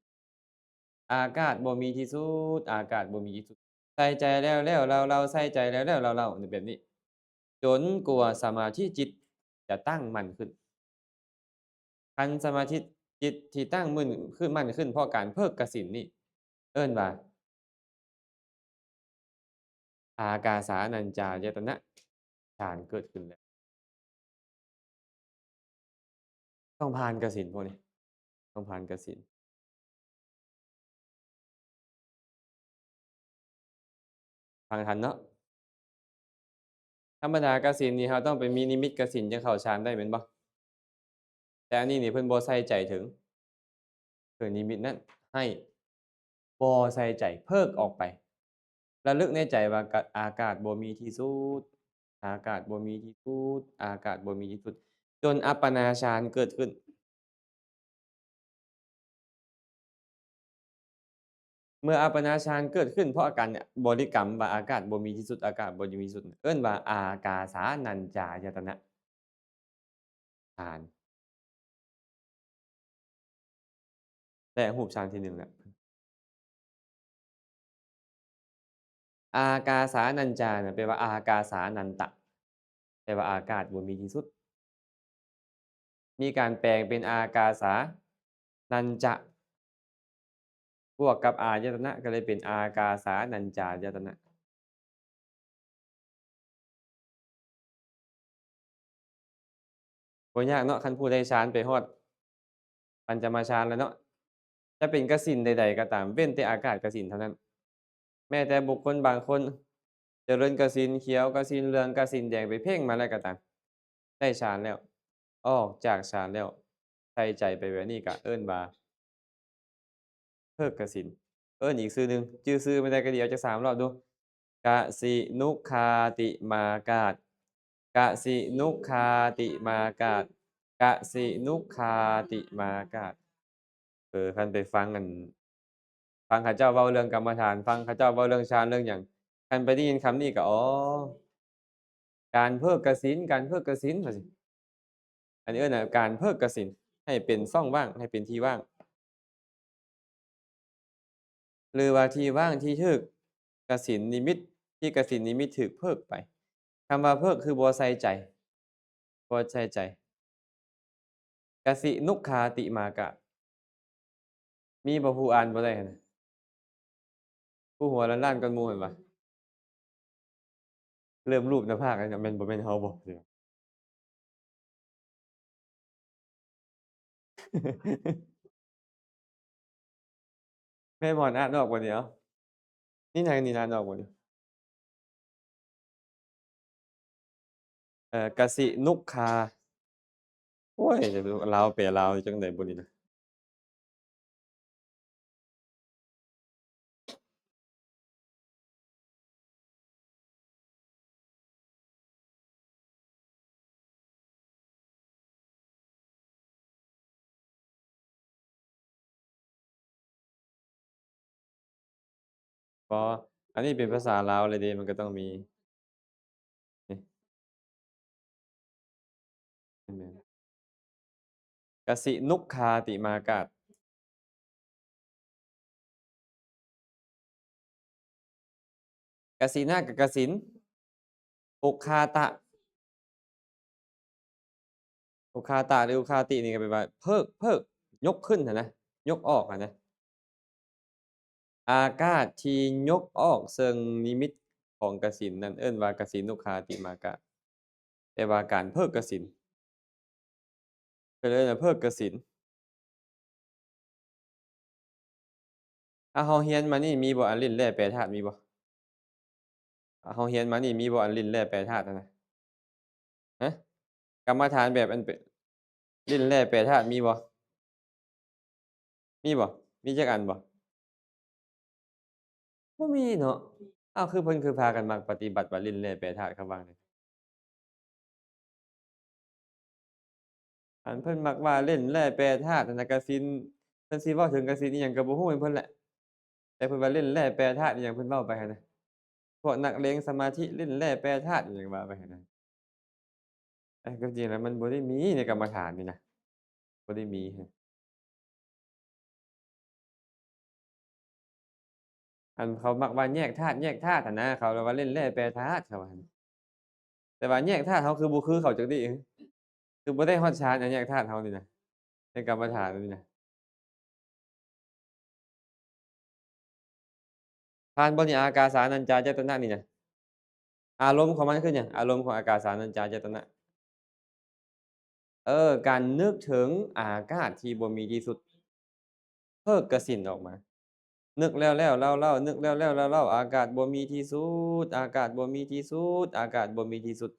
ອາກາດບໍ່ມີທີ່ສຸດ, ອາກາດບໍ່ມີທີ່ສຸດ. ໃສ່ໃຈແລ້ວໆເລົາໆ, ໃສ່ໃຈແລ້ວໆເລົາໆ ແບບນີ້ ຈົນກວ່າສະມາທິຈິດຈະຕັ້ງໝັ້ນຂຶ້ນ. ຄັນສະມາທິຈິດທີ່ຕັ້ງໝັ້ນຂຶ້ນ, ໝັ້ນຂຶ້ນເພາະການເພີກກະສິນນີ້ ເອີ້ນວ່າ ອາກາສານັນຈາຍະຕະນະ ຈານເກີດຂຶ້ນແລ້ວ. ຕ້ອງຜ່ານກະສິນພວກນີ້, ຕ້ອງຜ່ານກະສິນ. ຟັງທັນເນາະ? ທຳມະດາກະສິນນີ້ ເຮົາຕ້ອງໄປມີນິມິດກະສິນ ຈຶ່ງເຂົ້າฌານໄດ້ແມ່ນບໍ່? ແຕ່ອັນນີ້ນີ້ ເພິ່ນບໍ່ໃສ່ໃຈເຖິງ ເຖິງນິມິດນັ້ນ, ໃຫ້ບໍ່ໃສ່ໃຈ, ເພີກອອກໄປ, ລະລຶກໃນໃຈວ່າ ກະ ອາກາດບໍ່ມີທີ່ສຸດ, ອາກາດບໍ່ມີທີ່ສຸດ, ອາກາດບໍ່ມີທີ່ສຸດ, ຈົນອັບປະນາຊານເກີດຂຶ້ນ. ເມື່ອອັບປະນາຊານເກີດຂຶ້ນເພາະການບໍລິກຳວ່າອາກາດບໍ່ມີທີ່ສຸດ ອາກາດບໍ່ມີທີ່ສຸດ ເອີ້ນວ່າອາກາສານັນຈາຍະຕະນະ ຖານ ແລະ ຮູບຊານທີໜຶ່ງແຫຼະ. ອາກາສານັນຈານະ ແປວ່າອາກາສານັນຕະ ແປວ່າອາກາດບໍ່ມີທີ່ສຸດ. ມີການແປງເປັນອາກາສານັນຈະ ບວກກັບອາຍະຕະນະ ກໍເລີຍເປັນອາກາສານັນຈາຍະຕະນະ. ບໍ່ຍາກເນາະ ຄັນຜູ້ໄດ້ຊານໄປຮອດປັນຈະມະຊານແລ້ວເນາະ ຈະເປັນກະສິນໃດໆກໍຕາມ ເວັ້ນແຕ່ອາກາດກະສິນເທົ່ານັ້ນ. ແມ້ແຕ່ບຸກຄົນບາງຄົນ ຈະເລີນກະສິນຂຽວ ກະສິນເຫຼືອງ ກະສິນແດງ ໄປເພັ່ງມາແລ້ວກໍຕາມ ໄດ້ຊານແລ້ວ ອອກຈາກຊານແລ້ວ ໃສ່ໃຈໄປແບບນີ້ກະເອີ້ນວ່າເພີກກະສິນ. ເອີ້ນອີກຊື່ໜຶ່ງ ຈື່ຊື່ບໍ່ໄດ້ກໍດີ ເອົາຈັກສາມລອບດູ ກະສິນຸກຄາຕິມາກາດ ກະສິນຸກຄາຕິມາກາດ ກະສິນຸກຄາຕິມາກາດ. ເອີ ຄັນໄປຟັງອັນ ຟັງເຂົາເຈົ້າເວົ້າເລື່ອງກຳມະຖານ ຟັງເຂົາເຈົ້າເວົ້າເລື່ອງຊານເລື່ອງຫຍັງ ຄັນໄປໄດ້ຍິນຄຳນີ້ກໍ ອໍ ການເພີກກະສິນ ການເພີກກະສິນ ວ່າຊີ້. ອັນນີ້ເອີ້ນວ່າການເພີກກະສິນ ໃຫ້ເປັນຊ່ອງວ່າງ ໃຫ້ເປັນທີ່ວ່າງ ຫຼືວ່າທີ່ວ່າງທີ່ຖືກກະສິນນິມິດ ທີ່ກະສິນນິມິດຖືກເພີກໄປ. ຄຳວ່າເພີກຄືບໍ່ໃສ່ໃຈ ບໍ່ໃສ່ໃຈ. ກະສິນຸກຄາຕິມາກາດ ມີບໍ່ຜູ້ອ່ານບໍ່ໄດ້ຫັ້ນນະ? ຜູ້ຫົວລ້ານໆກ່ອນໝູ່ຫັ້ນຫວາ? ເລີ່ມລູບໜ້າຜາກແລ້ວ ແມ່ນບໍ່ແມ່ນເຮົາບໍ່? ແມ່ໝອນອ່ານອອກບໍ່ນີ້? ເອົ້າ ນີ້ນາງນີ້ອ່ານອອກບໍ່ນີ້? ເອີ ກະສິນຸກຄາ ໂອ້ຍ ລາວແປລາວຈັ່ງໃດບໍ່ນີ້ນະ? ບໍ່ ອັນນີ້ເປັນພາສາລາວເລີຍເດ ມັນກໍຕ້ອງມີ ນີ້ ແມ່ນ ກະສິນຸກຄາຕິມາກາດ. ກະສິນະ ກະ ກະສິນ ອຸຄາຕະ ອຸຄາຕະ ຫຼື ອຸຄາຕິ ນີ້ກໍແປວ່າເພີກ ເພີກ ຍົກຂຶ້ນຫັ້ນນະ ຍົກອອກຫັ້ນນະ. ອາກາດທີ່ຍົກອອກເຊິ່ງນິມິດຂອງກະສິນນັ້ນ ເອີ້ນວ່າກະສິນຸກຄາຕິມາກາດ ແປວ່າການເພີກກະສິນ ກໍເອີ້ນວ່າເພີກກະສິນ. ອາ ເຮົາຮຽນມານີ້ມີບໍ່ ອັນຫຼິ້ນແລ່ແປທາດ ມີບໍ່? ເຮົາຮຽນມານີ້ມີບໍ່ ອັນຫຼິ້ນແລ່ແປທາດຫັ້ນນະ? ຮະ? ກຳມະຖານແບບອັນເປັນ ຫຼິ້ນແລ່ແປທາດມີບໍ່? ມີບໍ່? ມີຈັກອັນບໍ່? ບໍ່ມີເນາະ. ອ້າວ ຄືເພິ່ນຄືພາກັນມັກປະຕິບັດວ່າຫຼິ້ນແລ່ແປທາດ ຄຳວ່ານີ້? ອັນເພິ່ນມັກວ່າຫຼິ້ນແລ່ແປທາດຫັ້ນນະ ກະສິນ ເພິ່ນຊິເວົ້າເຖິງກະສິນອີ່ຫຍັງກໍບໍ່ຮູ້ຂອງເພິ່ນແຫຼະ ແຕ່ເພິ່ນວ່າຫຼິ້ນແລ່ແປທາດອີ່ຫຍັງ ເພິ່ນເວົ້າໄປຫັ້ນນະ ພວກນັກເລງສະມາທິຫຼິ້ນແລ່ແປທາດອີ່ຫຍັງວ່າໄປຫັ້ນນະ. ແຕ່ຄວາມຈິງແລ້ວມັນບໍ່ໄດ້ມີໃນກຳມະຖານນີ້ນະ ບໍ່ໄດ້ມີ. ອັນເຂົາມັກວ່າແຍກທາດ ແຍກທາດຫັ້ນນະ ເຂົາເລີຍວ່າຫຼິ້ນແລ່ແປທາດ ເຂົາວ່າຫັ້ນ. ແຕ່ວ່າແຍກທາດເຮົາຄືບໍ່ຄືເຂົາຈັກດີ້ ຄືບໍ່ໄດ້ຮອດຊານອັນແຍກທາດເຮົານີ້ນະ ໃນກຳມະຖານນີ້ນະ. ຜ່ານບໍ່ນີ້ ອາກາສານັນຈາຍະຕະນະນີ້ນະ ອາລົມຂອງມັນຄືຫຍັງ? ອາລົມຂອງອາກາສານັນຈາຍະຕະນະ ເອີ ການນຶກເຖິງອາກາດທີ່ບໍ່ມີທີ່ສຸດ ເພິກກະສິນອອກມາ ນຶກແລ້ວໆເລົ່າໆ ນຶກແລ້ວໆເລົ່າໆ ອາກາດບໍ່ມີທີ່ສຸດ ອາກາດບໍ່ມີທີ່ສຸດ ອາກາດບໍ່ມີທີ່ສຸດ.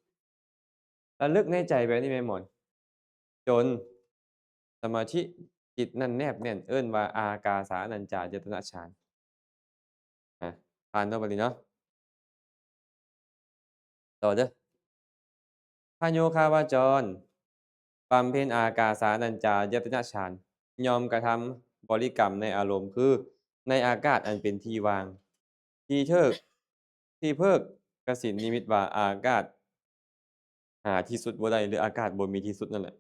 ລະລຶກໃນໃຈແບບນີ້ແມ່ນບໍ່? ຈົນສະມາທິຈິດນັ້ນແນບແໜ້ນ ເອີ້ນວ່າອາກາສານັນຈາຍະຕະນະຊານ. ອາ ຜ່ານເນາະ ບັດນີ້ເນາະ ຕໍ່ເດີ້. ພະໂຍຄາວາຈອນ ບຳເພັນອາກາສານັນຈາຍະຕະນະຊານ ຍ່ອມກະທຳບໍລິກຳໃນອາລົມຄື ໃນອາກາດອັນເປັນທີ່ວ່າງ ທີ່ເທີກ ທີ່ເພິກກະສິນນິມິດວ່າອາກາດຫາທີ່ສຸດບໍ່ໄດ້ ຫຼື ອາກາດບໍ່ມີທີ່ສຸດນັ້ນແຫຼະ.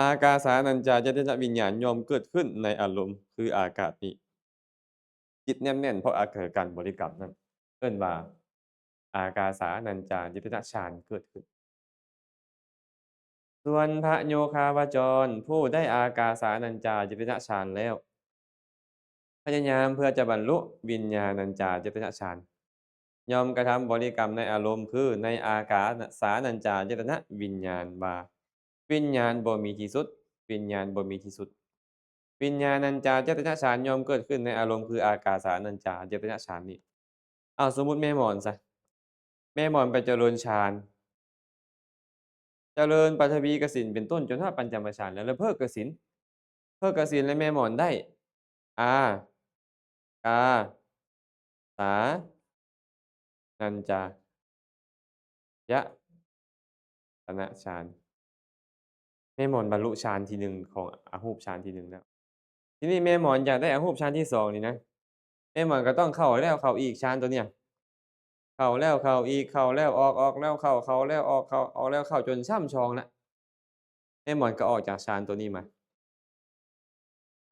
Ākāsānañcāyatanaviññāṇaṃ ຍ່ອມເກີດຂຶ້ນໃນອາລົມ ຄືອາກາດນີ້. ຈິດແນບແໜ້ນເພາະອາກາດ ການບໍລິກຳນັ້ນ ເອີ້ນວ່າ ອາກາສານັນຈາຍະຕະນະຊານເກີດຂຶ້ນ. ສ່ວນພະໂຍຄາວະຈອນ ຜູ້ໄດ້ອາກາສານັນຈາຍະຕະນະຊານແລ້ວ ພະຍາຍາມເພື່ອຈະບັນລຸວິນຍານັນຈາຍະຕະນະຊານ ຍ່ອມກະທຳບໍລິກຳໃນອາລົມ ຄືໃນອາກາສານັນຈາຍະຕະນະວິນຍານວ່າ ວິນຍານບໍ່ມີທີ່ສຸດ, ວິນຍານບໍ່ມີທີ່ສຸດ. ວິນຍານັນຈາຍະຕະນະຊານຍ່ອມເກີດຂຶ້ນໃນອາລົມ ຄືອາກາສານັນຈາຍະຕະນະຊານນີ້. ເອົາ ສົມມຸດແມ່ໝອນຊະ, ແມ່ໝອນໄປຈະເລີນຊານ ຈະເລີນປະຖະວີກະສິນເປັນຕົ້ນ ຈົນຮອດປັນຈະມະຊານ ແລ້ວ ແລ້ວເພິກກະສິນ ເພິກກະສິນ ແລະ ແມ່ໝອນໄດ້ ອາກາສານັນຈາຍະຕະນະຊານ. ແມ່ໝອນບັນລຸຊານທີໜຶ່ງຂອງອະຮູບຊານທີໜຶ່ງແລ້ວ. ທີນີ້ແມ່ໝອນຢາກໄດ້ອະຮູບຊານທີສອງນີ້ນະ, ແມ່ໝອນກໍຕ້ອງເຂົ້າແລ້ວເຂົ້າອີກຊານໂຕນີ້, ເຂົ້າແລ້ວເຂົ້າອີກ, ເຂົ້າແລ້ວອອກ, ອອກແລ້ວເຂົ້າ, ເຂົ້າແລ້ວອອກ, ເຂົ້າ, ອອກແລ້ວເຂົ້າ, ຈົນຊ້ຳຊ່ອງລະ. ແມ່ໝອນກໍອອກຈາກຊານໂຕນີ້ມາ.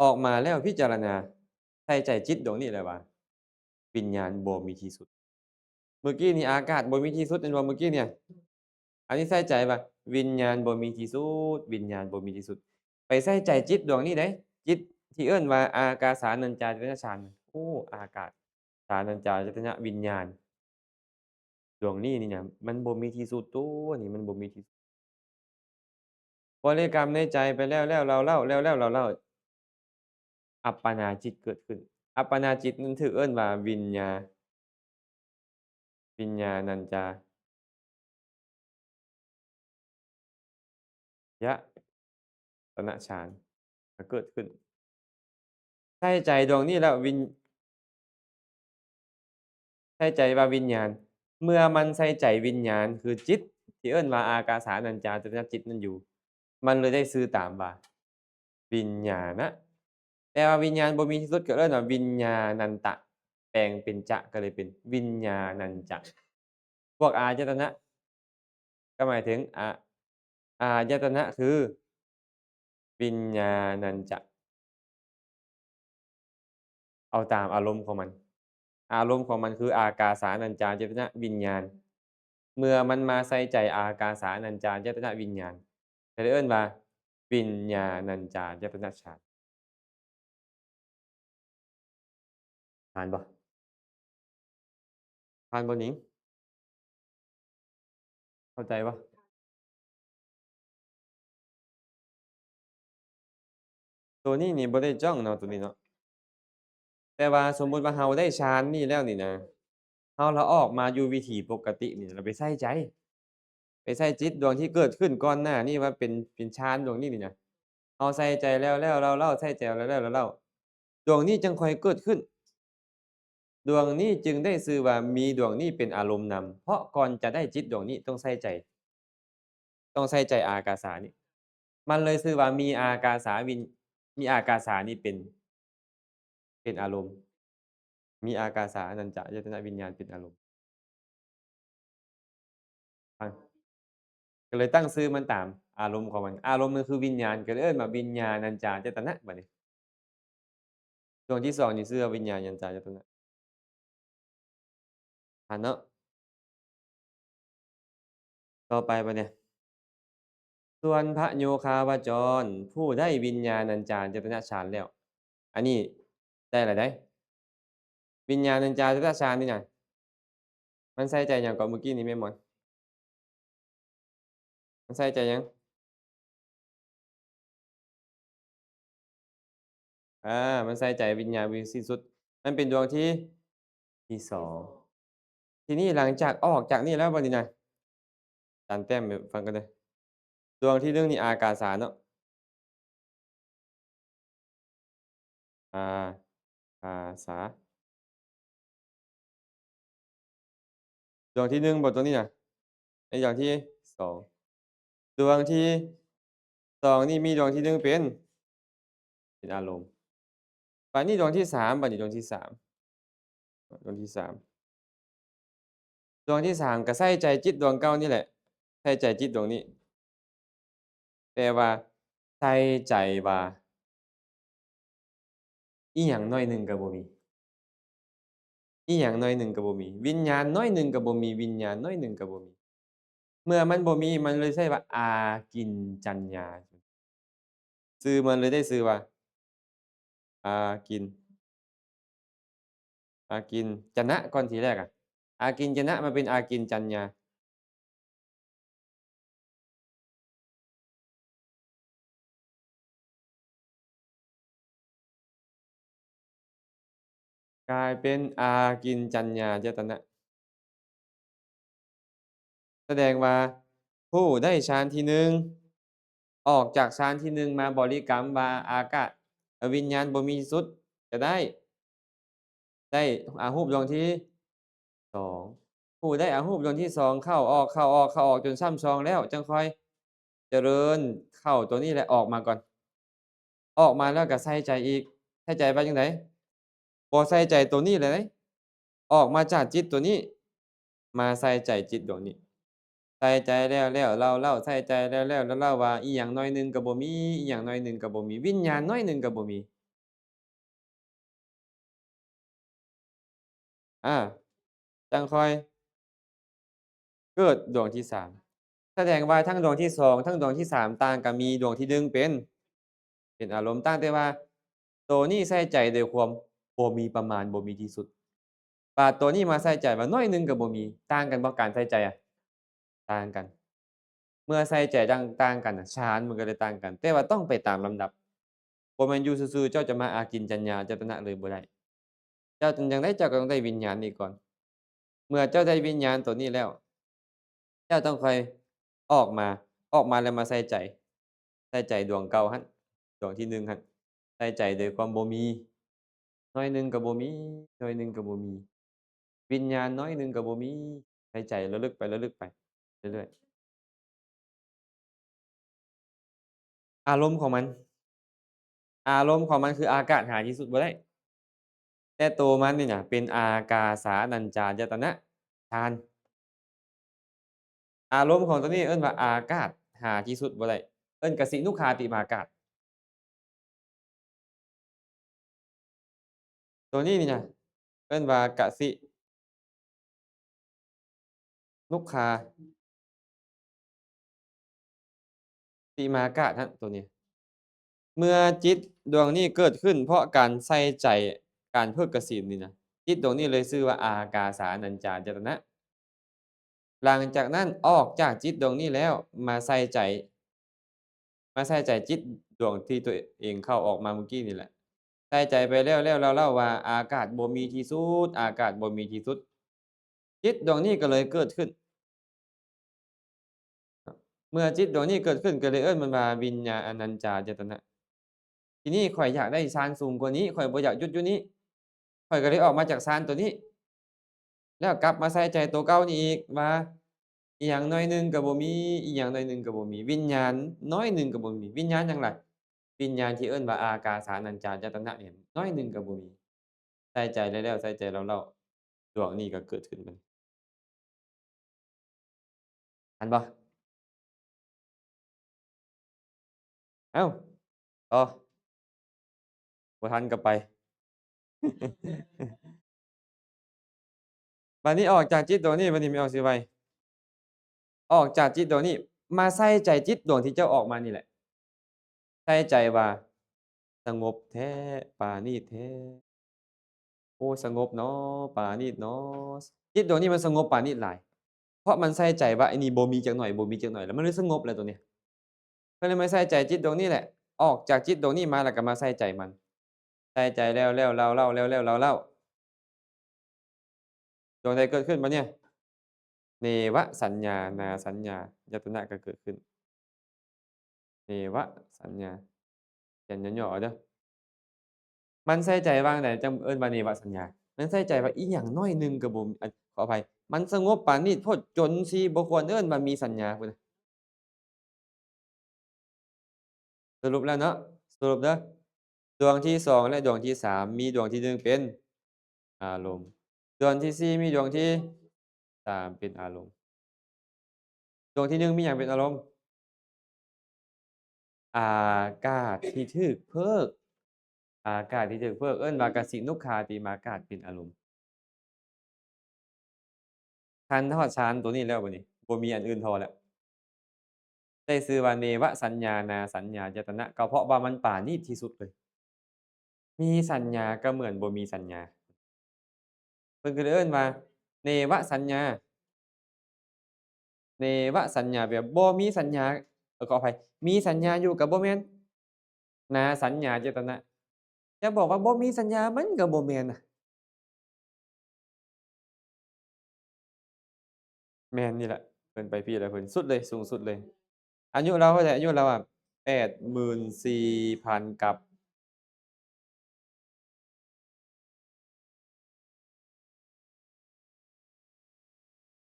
ອອກມາແລ້ວພິຈາລະນາ ໃສ່ໃຈຈິດດວງນີ້ແຫຼະວ່າ ວິນຍານບໍ່ມີທີ່ສຸດ. ເມື່ອກີ້ນີ້ອາກາດບໍ່ມີທີ່ສຸດແມ່ນບໍ່? ເມື່ອກີ້ນີ້ ອັນນີ້ໃສ່ໃຈວ່າ ວິນຍານບໍ່ມີທີ່ສຸດ, ວິນຍານບໍ່ມີທີ່ສຸດ. ໄປໃສ່ໃຈຈິດດວງນີ້ເດ້, ຈິດທີ່ເອີ້ນວ່າ ອາກາສານັນຈາຍະຕະນະຊານ. ໂອ້ ອາກາສານັນຈາຍະຕະນະວິນຍານ ດວງນີ້ນີ້ນະ ມັນບໍ່ມີທີ່ສຸດ, ໂຕນີ້ມັນບໍ່ມີທີ່ສຸດ. ບໍລິກຳໃນໃຈໄປແລ້ວໆເລົ່າໆ ແລ້ວໆເລົ່າໆ ອັບປະນາຈິດເກີດຂຶ້ນ. ອັບປະນາຈິດນັ້ນຖືກເອີ້ນວ່າວິນຍາ ວິນຍານັນຈາຍະຕະນະຊານ ກໍເກີດຂຶ້ນ. ໃສ່ໃຈດວງນີ້ແລ້ວວິນ ໃສ່ໃຈວ່າວິນຍານ. ເມື່ອມັນໃສ່ໃຈວິນຍານ ຄືຈິດ ທີ່ເອີ້ນວ່າອາກາສານັນຈາຍະຕະນະຈິດນັ້ນຢູ່, ມັນເລີຍໄດ້ຊື່ຕາມວ່າ ວິນຍານະ. ແປວ່າວິນຍານບໍ່ມີທີ່ສຸດ ກໍເອີ້ນວ່າວິນຍານັນຕະ, ແປງເປັນຈະ ກໍເລີຍເປັນວິນຍານັນຈະ. ພວກອາຍະຕະນະ ກໍໝາຍເຖິງ ອາ ອາຍະຕະນະຄືວິນຍານັນຈະ. ເອົາຕາມອາລົມຂອງມັນ. ອາລົມຂອງມັນຄືອາກາສານັນຈາຍະຕະນະວິນຍານ. ເມື່ອມັນມາໃສ່ໃຈອາກາສານັນຈາຍະຕະນະວິນຍານ ກໍເລີຍເອີ້ນວ່າວິນຍານັນຈາຍະຕະນະຊານ. ຜ່ານບໍ່? ຜ່ານບໍ່ນິງ? ເຂົ້າໃຈບໍ່? ໂຕນີ້ນີ້ບໍ່ໄດ້ຈ້ອງເນາະ ໂຕນີ້ເນາະ. ແຕ່ວ່າສົມມຸດວ່າເຮົາໄດ້ຊານນີ້ແລ້ວນີ້ນະ, ເຮົາລະອອກມາຢູ່ວິຖີປົກກະຕິນີ້ ລະໄປໃສ່ໃຈ ໄປໃສ່ຈິດດວງທີ່ເກີດຂຶ້ນກ່ອນໜ້ານີ້ວ່າເປັນ ເປັນຊານດວງນີ້ນີ້ນະ. ເຮົາໃສ່ໃຈແລ້ວໆເລົ່າໆ ໃສ່ໃຈແລ້ວໆເລົ່າໆ ດວງນີ້ຈຶ່ງຄ່ອຍເກີດຂຶ້ນ. ດວງນີ້ຈຶ່ງໄດ້ຊື່ວ່າມີດວງນີ້ເປັນອາລົມນຳ, ເພາະກ່ອນຈະໄດ້ຈິດດວງນີ້ຕ້ອງໃສ່ໃຈ ຕ້ອງໃສ່ໃຈອາກາສານີ້. ມັນເລີຍຊື່ວ່າມີອາກາສາວິນ ມີອາກາສານີ້ເປັນ ເປັນອາລົມ, ມີອາກາສາອານັນຈະຍະຕະນະວິນຍານເປັນອາລົມ. ກໍເລີຍຕັ້ງຊື່ມັນຕາມອາລົມຂອງມັນ. ອາລົມມັນຄືວິນຍານ, ກໍເລີຍເອີ້ນວ່າວິນຍານັນຈາຍະຕະນະ. ບາດນີ້ ດວງທີສອງນີ້ຊື່ວ່າວິນຍານັນຈາຍະຕະນະ. ຜ່ານເນາະ. ຕໍ່ໄປບາດນີ້ ສ່ວນພະໂຍຄາວະຈອນ ຜູ້ໄດ້ວິນຍານັນຈາຍະຕະນະຊານແລ້ວ. ອັນນີ້ໄດ້ລະໄດ໋ ວິນຍານັນຈາຍະຕະນະຊານນີ້ນະ. ມັນໃສ່ໃຈຫຍັງເກາະເມື່ອກີ້ນີ້ແມ່ໝອນ? ມັນໃສ່ໃຈຫຍັງ? ອາ ມັນໃສ່ໃຈວິນຍານບໍ່ສິ້ນສຸດ. ມັນເປັນດວງທີ ທີສອງ. ທີນີ້ຫຼັງຈາກອອກຈາກນີ້ແລ້ວບາດນີ້ນະ ອາຈານແຕ້ມໃຫ້ຟັງກັນເດີ. ດວງທີໜຶ່ງນີ້ອາກາສາເນາະ. ອາກາສາ. ດວງທີໜຶ່ງບໍ່ ຕົວນີ້ນະ. ໃນດວງທີສອງ. ດວງທີສອງນີ້ມີດວງທີໜຶ່ງເປັນ ເປັນອາລົມ. ບາດນີ້ດວງທີສາມ ບາດນີ້ດວງທີສາມ ດວງທີສາມ ດວງທີສາມກໍໃສ່ໃຈຈິດດວງເກົ່ານີ້ແຫຼະ ໃສ່ໃຈຈິດດວງນີ້ ແຕ່ວ່າໃສ່ໃຈວ່າ ອີ່ຫຍັງໜ້ອຍໜຶ່ງກໍບໍ່ມີ ອີ່ຫຍັງໜ້ອຍໜຶ່ງກໍບໍ່ມີ ວິນຍານໜ້ອຍໜຶ່ງກໍບໍ່ມີ ວິນຍານໜ້ອຍໜຶ່ງກໍບໍ່ມີ. ເມື່ອມັນບໍ່ມີ ມັນເລີຍໃຊ້ວ່າອາກິນຈັນຍາ ຊື່ມັນເລີຍໄດ້ຊື່ວ່າອາກິນ ອາກິນຈະນະ ກ່ອນທີແລກອະ ອາກິນຈະນະ ມາເປັນອາກິນຈັນຍາ ກາຍເປັນອາກິນຈັນຍາຈະຕະນະ. ສະແດງວ່າຜູ້ໄດ້ຊານທີໜຶ່ງ ອອກຈາກຊານທີໜຶ່ງມາບໍລິກຳວ່າອາກາດ ວິນຍານບໍ່ມີທີ່ສຸດ ຈະໄດ້ ໄດ້ອາຮູບດວງທີສອງ ຜູ້ໄດ້ອາຮູບດວງທີສອງ ເຂົ້າອອກ ເຂົ້າອອກ ເຂົ້າອອກ ຈົນຊ້ຳຊອງແລ້ວ ຈັ່ງຄ່ອຍຈະເລີນເຂົ້າຕົວນີ້ ແລະ ອອກມາກ່ອນ. ອອກມາແລ້ວກໍໃສ່ໃຈອີກ ໃສ່ໃຈວ່າຈັ່ງໃດ? ບໍ່ໃສ່ໃຈຕົວນີ້ເລີຍ ອອກມາຈາກຈິດຕົວນີ້ ມາໃສ່ໃຈຈິດດວງນີ້ ໃສ່ໃຈແລ້ວໆເລົ່າໆ ໃສ່ໃຈແລ້ວໆເລົ່າໆ ວ່າອີ່ຫຍັງໜ້ອຍໜຶ່ງກໍບໍ່ມີ ອີ່ຫຍັງໜ້ອຍໜຶ່ງກໍບໍ່ມີ ວິນຍານໜ້ອຍໜຶ່ງກໍບໍ່ມີ ອາ ຈັ່ງຄ່ອຍເກີດດວງທີສາມ. ສະແດງວ່າທັງດວງທີສອງ ທັງດວງທີສາມຕ່າງກັນ ມີດວງທີໜຶ່ງເປັນ ເປັນອາລົມ ຕ່າງແຕ່ວ່າໂຕນີ້ໃສ່ໃຈໂດຍຄວາມບໍ່ມີປະມານ ບໍ່ມີທີ່ສຸດ ບາດໂຕນີ້ມາໃສ່ໃຈວ່າໜ້ອຍໜຶ່ງກໍບໍ່ມີ ຕ່າງກັນບໍ່? ການໃສ່ໃຈອະ ຕ່າງກັນ ເມື່ອໃສ່ໃຈຕ່າງກັນ ຊານມັນກໍເລີຍຕ່າງກັນ ແຕ່ວ່າຕ້ອງໄປຕາມລຳດັບ ບໍ່ແມ່ນຢູ່ຊື່ໆ ເຈົ້າຈະມາອາກິນຈັນຍາຈະຕະນະເລີຍບໍ່ໄດ້ ເຈົ້າຈັ່ງໃດເຈົ້າກໍຕ້ອງໄດ້ວິນຍານນີ້ກ່ອນ ເມື່ອເຈົ້າໄດ້ວິນຍານໂຕນີ້ແລ້ວ ເຈົ້າຕ້ອງຄ່ອຍອອກມາ ອອກມາແລ້ວມາໃສ່ໃຈ ໃສ່ໃຈດວງເກົ່າຫັ້ນ ດວງທີໜຶ່ງຫັ້ນ ໃສ່ໃຈໂດຍຄວາມບໍ່ມີ ໜ້ອຍໜຶ່ງກໍບໍ່ມີ ໜ້ອຍໜຶ່ງກໍບໍ່ມີ ວິນຍານໜ້ອຍໜຶ່ງກໍບໍ່ມີ ໃສ່ໃຈລະລຶກໄປ ລະລຶກໄປເລື້ອຍໆ ອາລົມຂອງມັນ ອາລົມຂອງມັນຄືອາກາດ ຫາທີ່ສຸດບໍ່ໄດ້ ແຕ່ໂຕມັນນີ້ນະເປັນອາກາສານັນຈາຍະຕະນະ ທານ ອາລົມຂອງຕົວນີ້ເອີ້ນວ່າອາກາດ ຫາທີ່ສຸດບໍ່ໄດ້ ເອີ້ນກະສິນຸຄາຕິມາກາດ ຕົວນີ້ນີ້ນະ ເອີ້ນວ່າກະສິນຸຄາຕິມາກາດຫັ້ນ ຕົວນີ້ ເມື່ອຈິດດວງນີ້ເກີດຂຶ້ນເພາະການໃສ່ໃຈ ການເພີກກະສິນນີ້ນະ ຈິດດວງນີ້ເລີຍຊື່ວ່າອາກາສານັນຈາຍະຕະນະ. ຫຼັງຈາກນັ້ນອອກຈາກຈິດດວງນີ້ແລ້ວ ມາໃສ່ໃຈ ມາໃສ່ໃຈຈິດດວງທີ່ຕົວເອງເຂົ້າອອກມາມື້ກີ້ນີ້ແຫຼະ ໃສ່ໃຈໄປແລ້ວໆເລົ່າໆວ່າອາກາດບໍ່ມີທີ່ສຸດ ອາກາດບໍ່ມີທີ່ສຸດ ຈິດດວງນີ້ກໍເລີຍເກີດຂຶ້ນ. ເມື່ອຈິດດວງນີ້ເກີດຂຶ້ນ ກໍເລີຍເອີ້ນມັນວ່າວິນຍາອະນັນຈາຍະຕະນະ. ທີນີ້ຂ້ອຍຢາກໄດ້ຊານສູງກວ່ານີ້ ຂ້ອຍບໍ່ຢາກຢຸດຢູ່ນີ້ ຂ້ອຍກໍເລີຍອອກມາຈາກຊານຕົວນີ້ ແລ້ວກັບມາໃສ່ໃຈຕົວເກົ່ານີ້ອີກວ່າ ອີ່ຫຍັງໜ້ອຍໜຶ່ງກໍບໍ່ມີ ອີ່ຫຍັງໜ້ອຍໜຶ່ງກໍບໍ່ມີ ວິນຍານໜ້ອຍໜຶ່ງກໍບໍ່ມີ ວິນຍານຫຍັງລະ? ວິນຍານທີ່ເອີ້ນວ່າອາກາສານັນຈາຍະຕະນະນີ້ ໜ້ອຍໜຶ່ງກໍບໍ່ມີ. ໃສ່ໃຈແລ້ວໆ ໃສ່ໃຈເລົ່າໆ ດວງນີ້ກໍເກີດຂຶ້ນມາ. ທັນບໍ່? ເອົ້າ ຕໍ່ ບໍ່ທັນກໍໄປ. ບາດນີ້ອອກຈາກຈິດດວງນີ້ ບາດນີ້ແມ່ນອອກຊິໄວ ອອກຈາກຈິດດວງນີ້ ມາໃສ່ໃຈຈິດດວງທີ່ເຈົ້າອອກມານີ້ແຫຼະ ໃສ່ໃຈວ່າສະຫງົບແທ້ ປານີດແທ້ ໂອ້ ສະຫງົບເນາະ ປານີດເນາະ. ຈິດດວງນີ້ມັນສະຫງົບປານີດຫຼາຍ ເພາະມັນໃສ່ໃຈວ່າອັນນີ້ບໍ່ມີຈັກໜ້ອຍ ບໍ່ມີຈັກໜ້ອຍ ແລ້ວມັນເລີຍສະຫງົບແຫຼະຕົວນີ້. ກໍເລີຍມາໃສ່ໃຈຈິດດວງນີ້ແຫຼະ ອອກຈາກຈິດດວງນີ້ມາ ແລ້ວກໍມາໃສ່ໃຈມັນ ໃສ່ໃຈແລ້ວໆ ເລົ່າໆ ແລ້ວໆ ເລົ່າໆ ດວງໃດເກີດຂຶ້ນບາດນີ້? ເນວະສັນຍານາສັນຍາຍະຕະນະກໍເກີດຂຶ້ນ ເນວະສັນຍາ ຂຽນຫຍໍ້ໆເດີ້. ມັນໃສ່ໃຈວ່າໃດ ຈັ່ງເອີ້ນວ່າເນວະສັນຍາ? ມັນໃສ່ໃຈວ່າອີ່ຫຍັງໜ້ອຍໜຶ່ງກໍບໍ່ມີ ອາ ຂໍອະໄພ ມັນສະຫງົບປານີດໂພດ ຈົນຊິບໍ່ຄວນເອີ້ນວ່າມີສັນຍາພຸ້ນນະ. ສະຫຼຸບແລ້ວເນາະ ສະຫຼຸບເດີ້. ດວງທີສອງ ແລະ ດວງທີສາມ ມີດວງທີໜຶ່ງເປັນອາລົມ, ດວງທີສີ່ ມີດວງທີສາມເປັນອາລົມ. ດວງທີໜຶ່ງມີຫຍັງເປັນອາລົມ? ອາກາດທີ່ຖືກເພີກ, ອາກາດທີ່ຖືກເພີກ ເອີ້ນວ່າກະສິນຸຄາຕິມາກາດເປັນອາລົມ. ຄັນຮອດຊານໂຕນີ້ແລ້ວ ບາດນີ້ບໍ່ມີອັນອື່ນທໍ່ແລ້ວ ໄດ້ຊື່ວ່າເນວະສັນຍານາສັນຍາຍະຕະນະ ກໍເພາະວ່າມັນປານີດທີ່ສຸດເລີຍ. ມີສັນຍາກໍເໝືອນບໍ່ມີສັນຍາ. ເພິ່ນກໍເລີຍເອີ້ນວ່າເນວະສັນຍາ, ເນວະສັນຍາ ແບບບໍ່ມີສັນຍາ, ເອີ ຂໍອະໄພ, ມີສັນຍາຢູ່ກໍບໍ່ແມ່ນ, ນາສັນຍາເຈຕະນະ. ຈະບອກວ່າບໍ່ມີສັນຍາ ມັນກໍບໍ່ແມ່ນນະ. ແມ່ນນີ້ແຫຼະ, ເພິ່ນໄປພີ້ແລ້ວ, ເພິ່ນສຸດເລີຍ, ສູງສຸດເລີຍ. ອາຍຸລາວເທົ່າໃດ? ອາຍຸລາວອະ ແປດໝື່ນສີ່ພັນກັບ.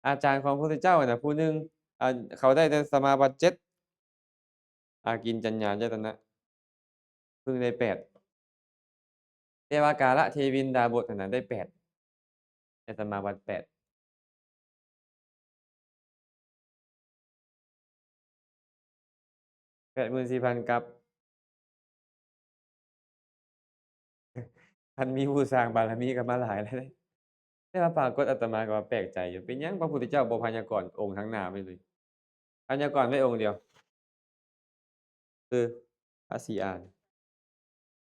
ອາຈານຂອງພະພຸດທະເຈົ້ານະ ຜູ້ໜຶ່ງ ອາ ເຂົາໄດ້ແຕ່ສະມາບັດເຈັດ, ອາກິນຈັນຍາຍະຕະນະ ເພິ່ງໄດ້ແປດ, ແຕ່ວ່າກາລະເທວິນດາບົດຫັ້ນນະໄດ້ແປດ, ໄດ້ສະມາບັດແປດ. ແປດໝື່ນສີ່ພັນກັບ. ຄັນມີຜູ້ສ້າງບາລະມີກໍມາຫຼາຍແລ້ວເດ້. ແຕ່ວ່າປາກົດອາດຕະມາກໍວ່າແປກໃຈຢູ່, ເປັນຫຍັງພະພຸດທະເຈົ້າບໍ່ພະຍາກອນອົງທາງໜ້າໄວ້ເລີຍ? ພະຍາກອນໄວ້ອົງດຽວ ຄືພະສີອານ.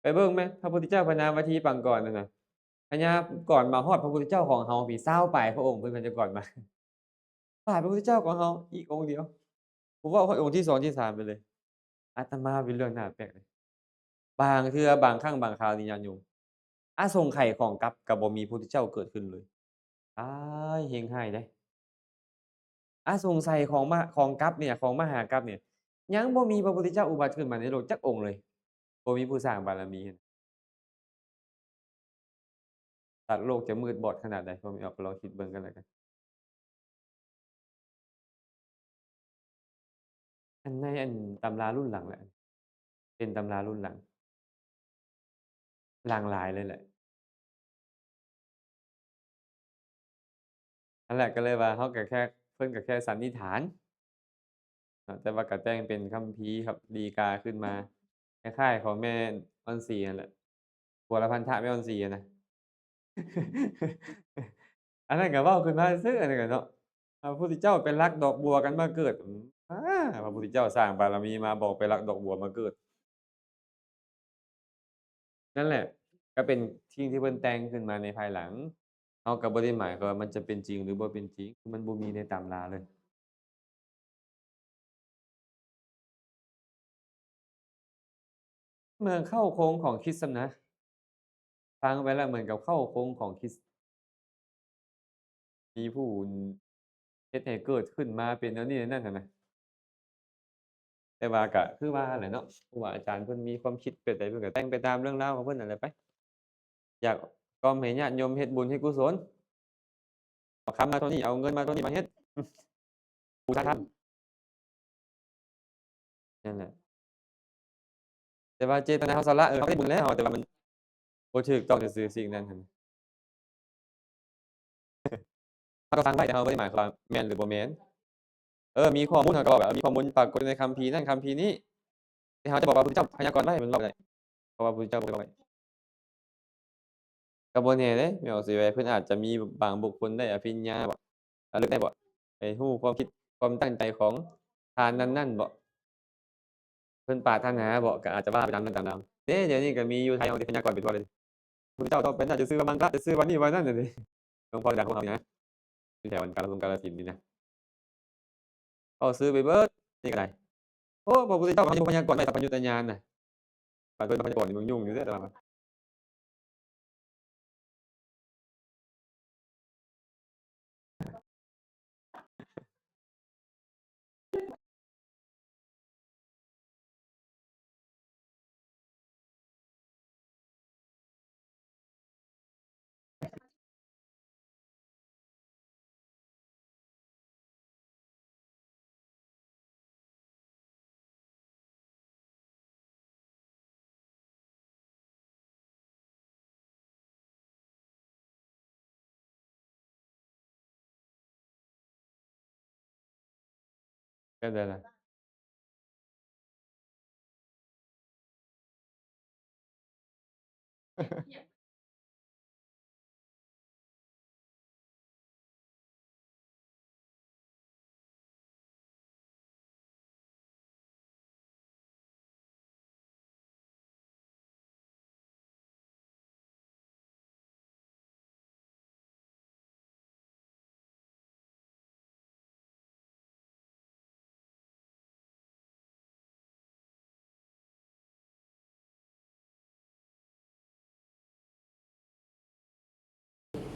ໄປເບິ່ງແມະ, ພະພຸດທະເຈົ້າພະນາມວ່າທີປັງກອນນັ້ນນະ, ພະຍາກອນມາຮອດພະພຸດທະເຈົ້າຂອງເຮົາພີ້ ຊາວປາຍພະອົງເພິ່ນພະຍາກອນມາ. ປາດພະພຸດທະເຈົ້າຂອງເຮົາອີກອົງດຽວ, ບໍ່ເວົ້າຮອດອົງທີສອງທີສາມໄປເລີຍ. ອາດຕະມາເປັນເລື່ອງໜ້າແປກເລີຍ. ບາງເທື່ອ ບາງຄັ້ງບາງຄາວນີ້ ຍາດໂຍມ, ອະສົງໄຂຂອງກັບກໍບໍ່ມີພະພຸດທະເຈົ້າເກີດຂຶ້ນເລີຍ. ອ້າຍ ເຮັງຮ້າຍເດ້. ອະສົງໄຂຂອງມະ ຂອງກັບນີ້ ຂອງມະຫາກັບນີ້ ຍັງບໍ່ມີພະພຸດທະເຈົ້າອຸບັດຂຶ້ນມາໃນໂລກຈັກອົງເລີຍ. ບໍ່ມີຜູ້ສ້າງບາລະມີ. ສັດໂລກຈະມືດບອດຂະໜາດໃດ? ພວກເຮົາກໍລອງຄິດເບິ່ງກັນແລ້ວກັນ. ອັນໃນອັນຕຳລາລຸນຫຼັງແຫຼະ, ເປັນຕຳລາລຸນຫຼັງ ຫຼັງຫຼາຍເລີຍແຫຼະ. ນັ້ນແຫຼະ ກໍເລີຍວ່າເຮົາກໍແຄ່ ເພິ່ນກໍແຄ່ສັນນິຖານເນາະ, ແຕ່ວ່າກໍແຕ່ງເປັນຄຳພີ ດີກາຂຶ້ນມາ ຄ້າຍໆຂອງແມ່ອ່ອນສີຫັ້ນແຫຼະ, ບົວລະພັນທະແມ່ອ່ອນສີຫັ້ນນະ. ອັນນັ້ນກໍເວົ້າຂຶ້ນມາຊື່ໆ ອັນນັ້ນກໍເນາະ, ພະພຸດທະເຈົ້າໄປລັກດອກບົວກັນມາເກີດ. ອາ ພະພຸດທະເຈົ້າສ້າງບາລະມີມາ ບໍ່ໄປລັກດອກບົວມາເກີດ. ນັ້ນແຫຼະ ກໍເປັນສິ່ງທີ່ເພິ່ນແຕ່ງຂຶ້ນມາໃນພາຍຫຼັງ. ເຮົາກໍບໍ່ໄດ້ໝາຍຄວາມວ່າມັນຈະເປັນຈິງ ຫຼື ບໍ່ເປັນຈິງ, ມັນບໍ່ມີໃນຕຳລາເລີຍ. ເມືອງເຄົ້າໂຄງຂອງຄຣິດຊັ້ນນະ, ຟັງໄປແລ້ວເໝືອນກັບເຄົ້າໂຄງຂອງຄຣິດ, ມີຜູ້ເຮັດໃຫ້ເກີດຂຶ້ນມາເປັນແນວນີ້ແນວນັ້ນຫັ້ນນະ. ແຕ່ວ່າກະຄືວ່າແຫຼະເນາະ, ຄູບາອາຈານເພິ່ນມີຄວາມຄິດແບບໃດ ເພິ່ນກະແຕ່ງໄປຕາມເລື່ອງລາວຂອງເພິ່ນນັ້ນແຫຼະໄປ. ຢາກກ່ອມໃຫ້ຍາດໂຍມເຮັດບຸນເຮັດກຸສົນ, ເອົາຄຳມາເທົ່ານີ້ ເອົາເງິນມາເທົ່ານີ້ມາເຮັດ ບູຊາທຳ ນັ້ນແຫຼະ. ແຕ່ວ່າເຈດຕະນາເຮົາສະຫຼະ, ເອີ ເຮົາໄດ້ບຸນແລ້ວ ແຕ່ວ່າມັນບໍ່ຖືກຕ້ອງຊື່ໆ ສິ່ງນັ້ນຫັ້ນ. ເຮົາກໍຟັງໄວ້ ແຕ່ເຮົາບໍ່ໄດ້ໝາຍຄວາມວ່າແມ່ນ ຫຼື ບໍ່ແມ່ນ. ເອີ ມີຂໍ້ມູນ ເຮົາກໍເວົ້າໄປ, ເອີ ມີຂໍ້ມູນປາກົດຢູ່ໃນຄຳພີນັ້ນຄຳພີນີ້, ແຕ່ເຮົາຈະບອກວ່າພະພຸດທະເຈົ້າພະຍາກອນໄວ້ ມັນເວົ້າບໍ່ໄດ້, ເພາະວ່າພະພຸດທະເຈົ້າບໍ່ໄດ້ເວົ້າໄວ້. ກໍບໍ່ແນ່ເດ້ ແມ່ອອກສີໄວ ເພິ່ນອາດຈະມີບາງບຸກຄົນໄດ້ອະພິນຍາບໍ, ລະລຶກໄດ້ບໍ, ໄປຮູ້ຄວາມຄິດຄວາມຕັ້ງໃຈຂອງທ່ານນັ້ນໆບໍ, ເພິ່ນປາດຖະໜາບໍ, ກໍອາດຈະວ່າໄປຕາມເລື່ອງຕາມລາວເດ້. ດຽວນີ້ກໍມີຢູ່ໄທເຮົາທີ່ພະຍາກອນໄປທົ່ວເລີຍ. ພຸດທະເຈົ້າຕໍ່ໄປໜ້າຈະຊື່ວ່າມັງຄະ ຈະຊື່ວ່ານີ້ວ່ານັ້ນນະເດ້. ຫຼວງພໍ່ດັງຂອງເຮົານີ້ນະ ຢູ່ແຖວອັນກາລະສິນ ກາລະສິນນີ້ນະ ເວົ້າຊື່ໄປເບີດ. ນີ້ກໍໄດ້. ໂອ້ ພະພຸດທະເຈົ້າເຮົາຍັງບໍ່ພະຍາກອນໄວ້ ສັບພະຍຸດຕະຍານນະ. ບາດເພິ່ນພະຍາກອນນີ້ມັນຫຍຸ້ງຢູ່ເດ້ ແຕ່ວ່າ ແບບໃດລະ?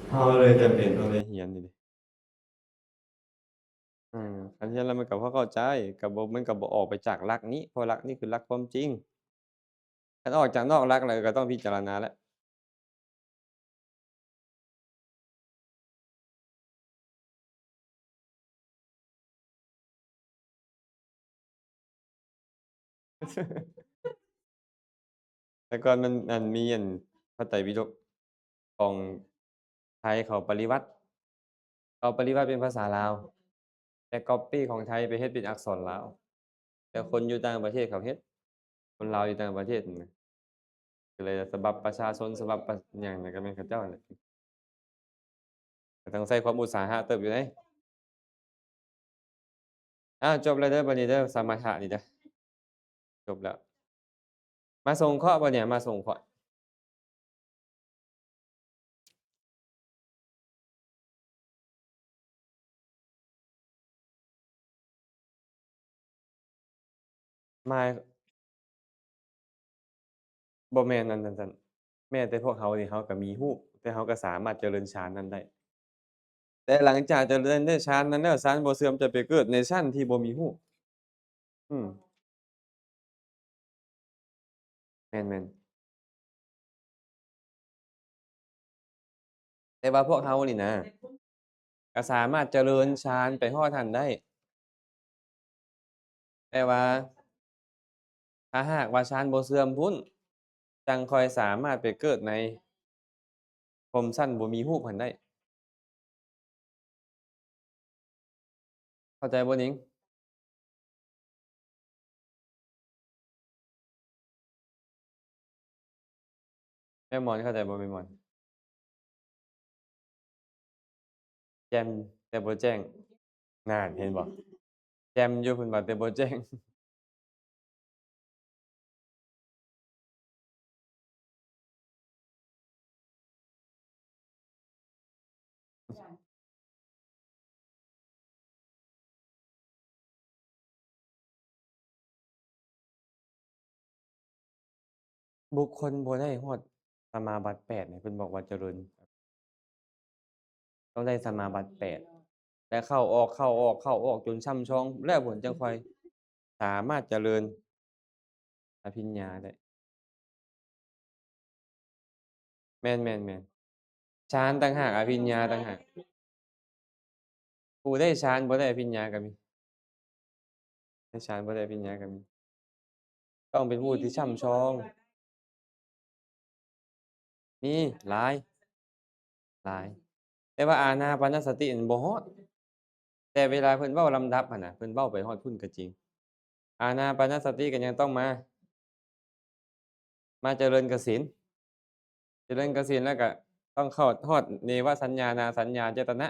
ເຮົາເລີຍຈຳເປັນຕ້ອງໄດ້ຮຽນນີ້ເດ. ອືມ ຄັນຮຽນແລ້ວມັນກໍພໍເຂົ້າໃຈ ກໍບໍ່ ມັນກໍບໍ່ອອກໄປຈາກຫຼັກນີ້ ເພາະຫຼັກນີ້ຄືຫຼັກຄວາມຈິງ. ຄັນອອກຈາກນອກຫຼັກແລ້ວກໍຕ້ອງພິຈາລະນາແຫຼະ. ແຕ່ກ່ອນມັນ ອັນ ມີ ອັນ ພະໄຕປິດົກຂອງໄທເຂົາປະລິວັດ ເຂົາປະລິວັດເປັນພາສາລາວ ແຕ່ກັອບປີ້ຂອງໄທໄປເຮັດເປັນອັກສອນລາວ ແຕ່ຄົນຢູ່ຕ່າງປະເທດເຂົາເຮັດ ຄົນລາວຢູ່ຕ່າງປະເທດນະ ກໍເລີຍສະບັບປະຊາຊົນ ສະບັບປະ ຫຍັງນະ ກໍແມ່ນເຂົາເຈົ້າຫັ້ນແຫຼະ ກໍຕ້ອງໃຊ້ຄວາມອຸດສາຫະເຕີບຢູ່ເດ້. ອ້າວ ຈົບແລ້ວເດີ ບັດນີ້ເດີ ສະມະຖະນີ້ເດີ ຈົບແລ້ວ. ມາສົງເຄາະບໍ່ນີ້ ມາສົງເຄາະ. ໝາຍ ບໍ່ແມ່ນອັນນັ້ນຊັ້ນ ແມ້ແຕ່ພວກເຮົານີ້ ເຮົາກໍມີຮູບ ແຕ່ເຮົາກໍສາມາດຈະເລີນຊານນັ້ນໄດ້ ແຕ່ຫຼັງຈາກຈະເລີນໄດ້ຊານນັ້ນແລ້ວ ຊານບໍ່ເສື່ອມ ຈະໄປເກີດໃນຊັ້ນທີ່ບໍ່ມີຮູບ. ອືມ ແມ່ນໆ ແຕ່ວ່າພວກເຮົານີ້ນະ ກໍສາມາດຈະເລີນຊານໄປຮອດຫັ້ນໄດ້ ແຕ່ວ່າຖ້າຫາກວ່າຊານບໍ່ເສື່ອມພຸ້ນ ຈັ່ງຄ່ອຍສາມາດໄປເກີດໃນພົມຊັ້ນບໍ່ມີຮູບຫັ້ນໄດ້. ເຂົ້າໃຈບໍ່ນິງ? ແມ່ມອນເຂົ້າໃຈບໍ່ແມ່ມອນ? ແຈ່ມແຕ່ບໍ່ແຈ້ງ. ນັ້ນ ເຫັນບໍ່? ແຈ່ມຢູ່ເພິ່ນວ່າ ແຕ່ບໍ່ແຈ້ງ. ບຸກຄົນບໍ່ໄດ້ຮອດສະມາບັດແປດນີ້ ເພິ່ນບອກວ່າຈະເລີນ ຕ້ອງໄດ້ສະມາບັດແປດ ແລະ ເຂົ້າອອກ ເຂົ້າອອກ ເຂົ້າອອກ ຈົນຊ່ຳຊອງ ແລ້ວເພິ່ນຈັ່ງຄ່ອຍສາມາດຈະເລີນອະພິນຍາໄດ້. ແມ່ນໆໆ ຊານຕ່າງຫາກ ອະພິນຍາຕ່າງຫາກ. ຜູ້ໄດ້ຊານບໍ່ໄດ້ອະພິນຍາກໍມີ. ໃນຊານບໍ່ໄດ້ອະພິນຍາກໍມີ. ຕ້ອງເປັນຜູ້ທີ່ຊ່ຳຊອງ. ມີ ຫຼາຍ ຫຼາຍ. ແຕ່ວ່າອານາປານະສະຕິນັ້ນບໍ່ຮອດ. ແຕ່ເວລາເພິ່ນເວົ້າລຳດັບຫັ້ນນະ ເພິ່ນເວົ້າໄປຮອດພຸ້ນກໍຈິງ. ອານາປານະສະຕິກໍຍັງຕ້ອງມາ ມາຈະເລີນກະສິນ. ຈະເລີນກະສິນແລ້ວກະຕ້ອງເຂົ້າຮອດເນວະສັນຍາ ນາສັນຍາ ເຈຕະນະ